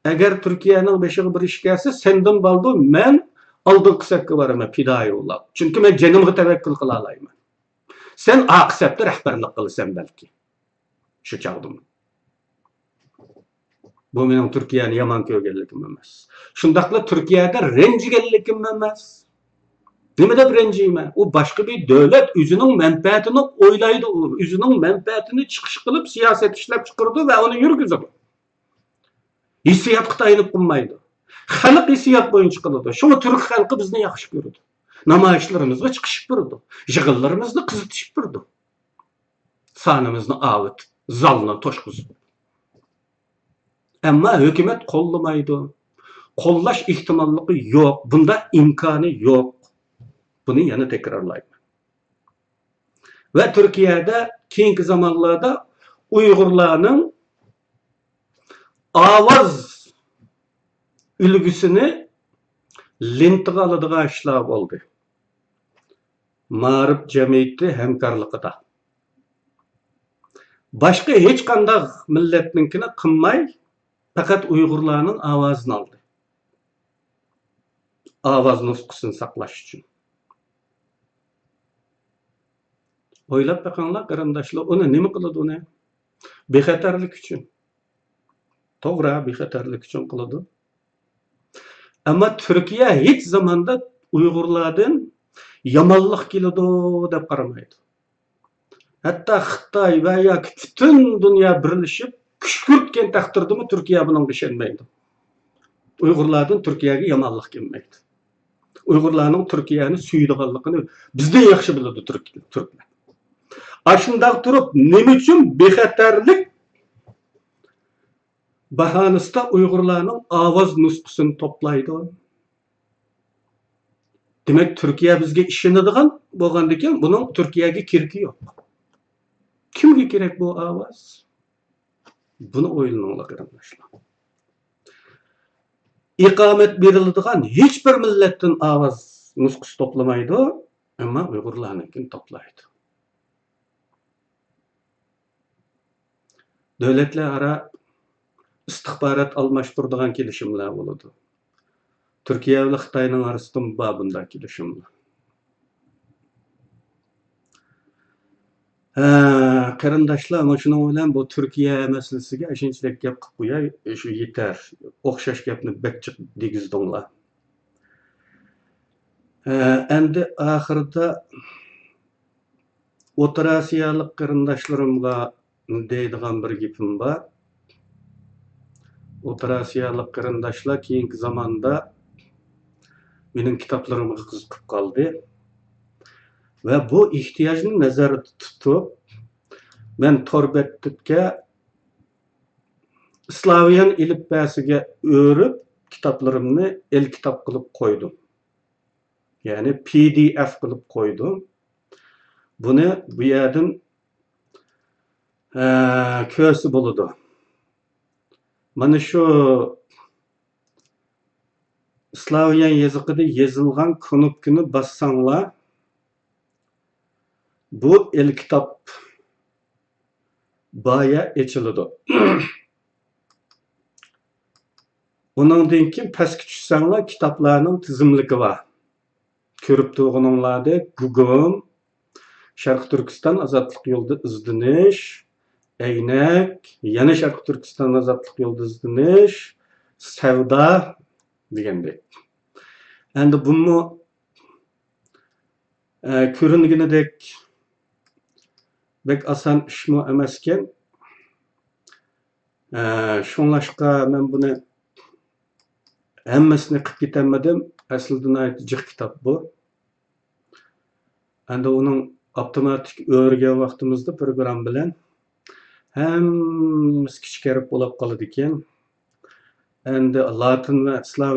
ئەگەر تۈركىيەنىڭ بېشىغا بىر ئىش كەلسە، سەندىن بالدۇر مەن ئالدىنقى سەپكە بارىمەن، پىدائىي ئۇلار. چۈنكى مەن جېنىمغا تەۋەككۈل قىلالايمەن. سەن ئارقا سەپتە رەھبەرلىك قىلىسەن بەلكى. شۇ چاغدىمۇ. بۇ مېنىڭ تۈركىيەنى يامان كۆرگەنلىكىم ئەمەس. شۇنداقلا تۈركىيەدە رەنجىگەنلىكىم ئەمەس. نېمە دەپ رەنجىيمەن؟ ئۇ باشقا بىر دۆلەت، ئۆزىنىڭ مەنپەئەتىنى ئويلايدۇ، ئۇ ئۆزىنىڭ مەنپەئەتىنى چىقىش قىلىپ سىياسەت ئىشلەپ چىقىرىدۇ ۋە ئۇنى يۈرگۈزىدۇ. ھېسسىياتقا تايىنىپ قىلمايدۇ. خەلق ھېسسىيات بويىچە قىلىدۇ. شۇڭا تۈرك خەلقى بىزنى ياخشى كۆرىدۇ. نامايىشلىرىمىزغا چىقىشىپ بېرىدۇ. يىغىنلىرىمىزنى قىزىتىشىپ بېرىدۇ. سانىمىزنى ئاۋۇتۇپ، زالنى توشقۇزۇپ. ئەمما ھۆكۈمەت قوللىمايدۇ. قوللاش ئېھتىماللىقى يوق. بۇنداق ئىمكانى يوق. بۇنى يەنە تەكرارلايمەن. ۋە تۈركىيەدە كېيىنكى زامانلاردا ئۇيغۇرلارنىڭ ئاۋاز ئۈلگىسىنى لېنتىغا ئالىدىغان ئىشلار بولدى. مائارىپ جەمئىيىتى ھەمكارلىقىدا. باشقا ھېچقانداق مىللەتنىڭكىنى قىلماي، پەقەت ئۇيغۇرلارنىڭ ئاۋازىنى ئالدى. ئاۋاز نۇسخىسىنى ساقلاش ئۈچۈن. ئويلاپ بېقىڭلار، قېرىنداشلار، ئۇنى نېمە قىلىدۇ ئۇنى؟ بىخەتەرلىك ئۈچۈن. توغرا، بىخەتەرلىك ئۈچۈن قىلىدۇ. ئەمما تۈركىيە ھېچ زاماندا ئۇيغۇرلاردىن يامانلىق كېلىدۇ دەپ قارىمايدۇ. ھەتتا خىتاي ۋە ياكى پۈتۈن دۇنيا بىرلىشىپ كۈشكۈرتكەن تەقدىردىمۇ تۈركىيە بۇنىڭغا ئىشەنمەيدۇ. ئۇيغۇرلاردىن تۈركىيەگە يامانلىق كەلمەيدۇ. ئۇيغۇرلارنىڭ تۈركىيەنى سۆيىدىغانلىقىنى بىزدىن ياخشى بىلىدۇ تۈرك-، تۈركلەر. ئاشۇنداق تۇرۇپ، نېمە ئۈچۈن بىخەتەرلىك باھانىسىدا ئۇيغۇرلارنىڭ ئاۋاز نۇسخىسىنى توپلايدۇ؟ دېمەك، تۈركىيە بىزگە ئىشىنىدىغان بولغاندىكىن، بۇنىڭ تۈركىيەگە كېرىكى يوق. كىمگە كېرەك بۇ ئاۋاز؟ بۇنى ئويلىنىڭلار، قېرىنداشلار. ئىقامەت بېرىلىدىغان ھېچ بىر مىللەتتىن ئاۋاز نۇسخىسى توپلىمايدۇ، ئەمما ئۇيغۇرلارنىڭكىنى توپلايدۇ. دۆلەتلەر ئارا ئىستىخبارات ئالماشتۇرىدىغان كېلىشىملەر بولىدۇ. تۈركىيە بىلەن خىتاينىڭ ئارىسىدىمۇ بار بۇنداق كېلىشىملەر. ھە، قېرىنداشلار، مۇشۇنىڭ بىلەن بۇ تۈركىيە مەسىلىسىگە ئاشۇنچىلىك گەپ قىلىپ قوياي، شۇ يېتەر. ئوخشاش گەپنى بەك جىق دېگۈزدۈڭلار. ھە، ئەمدى ئاخىرىدا ئوتتۇرا ئاسىيالىق قېرىنداشلىرىمغا دەيدىغان بىر گېپىم بار. ئوتتۇرا ئاسىيالىق قېرىنداشلار كېيىنكى زاماندا مېنىڭ كىتابلىرىمغا قىزىقىپ قالدى. ۋە بۇ ئېھتىياجنى نەزەردە تۇتۇپ، مەن تور بەتكە سلاۋيان ئېلىپبەسىگە ئۆرۈپ، كىتابلىرىمنى ئېلكىتاب قىلىپ قويدۇم. يەنى پى دى ئېف قىلىپ قويدۇم. بۇنى بۇ يەردىن، ئە، كۆرسە بولىدۇ. مانا شۇ سلاۋيان يېزىقىدا يېزىلغان كۇنۇپكىنى باسساڭلار، بۇ ئېلكىتاب بايا ئېچىلىدۇ. ئۇنىڭدىن كېيىن پەسكە چۈشسەڭلار، كىتابلارنىڭ تىزىملىكى بار. كۆرۈپ تۇرغىنىڭلاردەك، گۇگۇم، شەرقىي تۈركىستان ئازادلىق يولىدا ئىزدىنىش، ئەينەك، يەنە شەرقىي تۈركىستان ئازادلىق يولىدا ئىزدىنىش، سەۋدا دېگەندەك. ئەمدى بۇمۇ، ئە، كۆرۈنگىنىدەك بەك ئاسان ئىشمۇ ئەمەسكەن. ئە، شۇڭلاشقا مەن بۇنى ھەممىسىنى قىلىپ كېتەلمىدىم. ئەسلىدە ناھايىتى جىق كىتاب بۇ. ئەمدى ئۇنىڭ ئاپتوماتىك ئۆرىگەن ۋاقتىمىزدا پروگرامما بىلەن ھەممىسى كىچىك ھەرپ بولاپ قالىدىكەن. ئەمدى لاتىن ۋە سلاۋ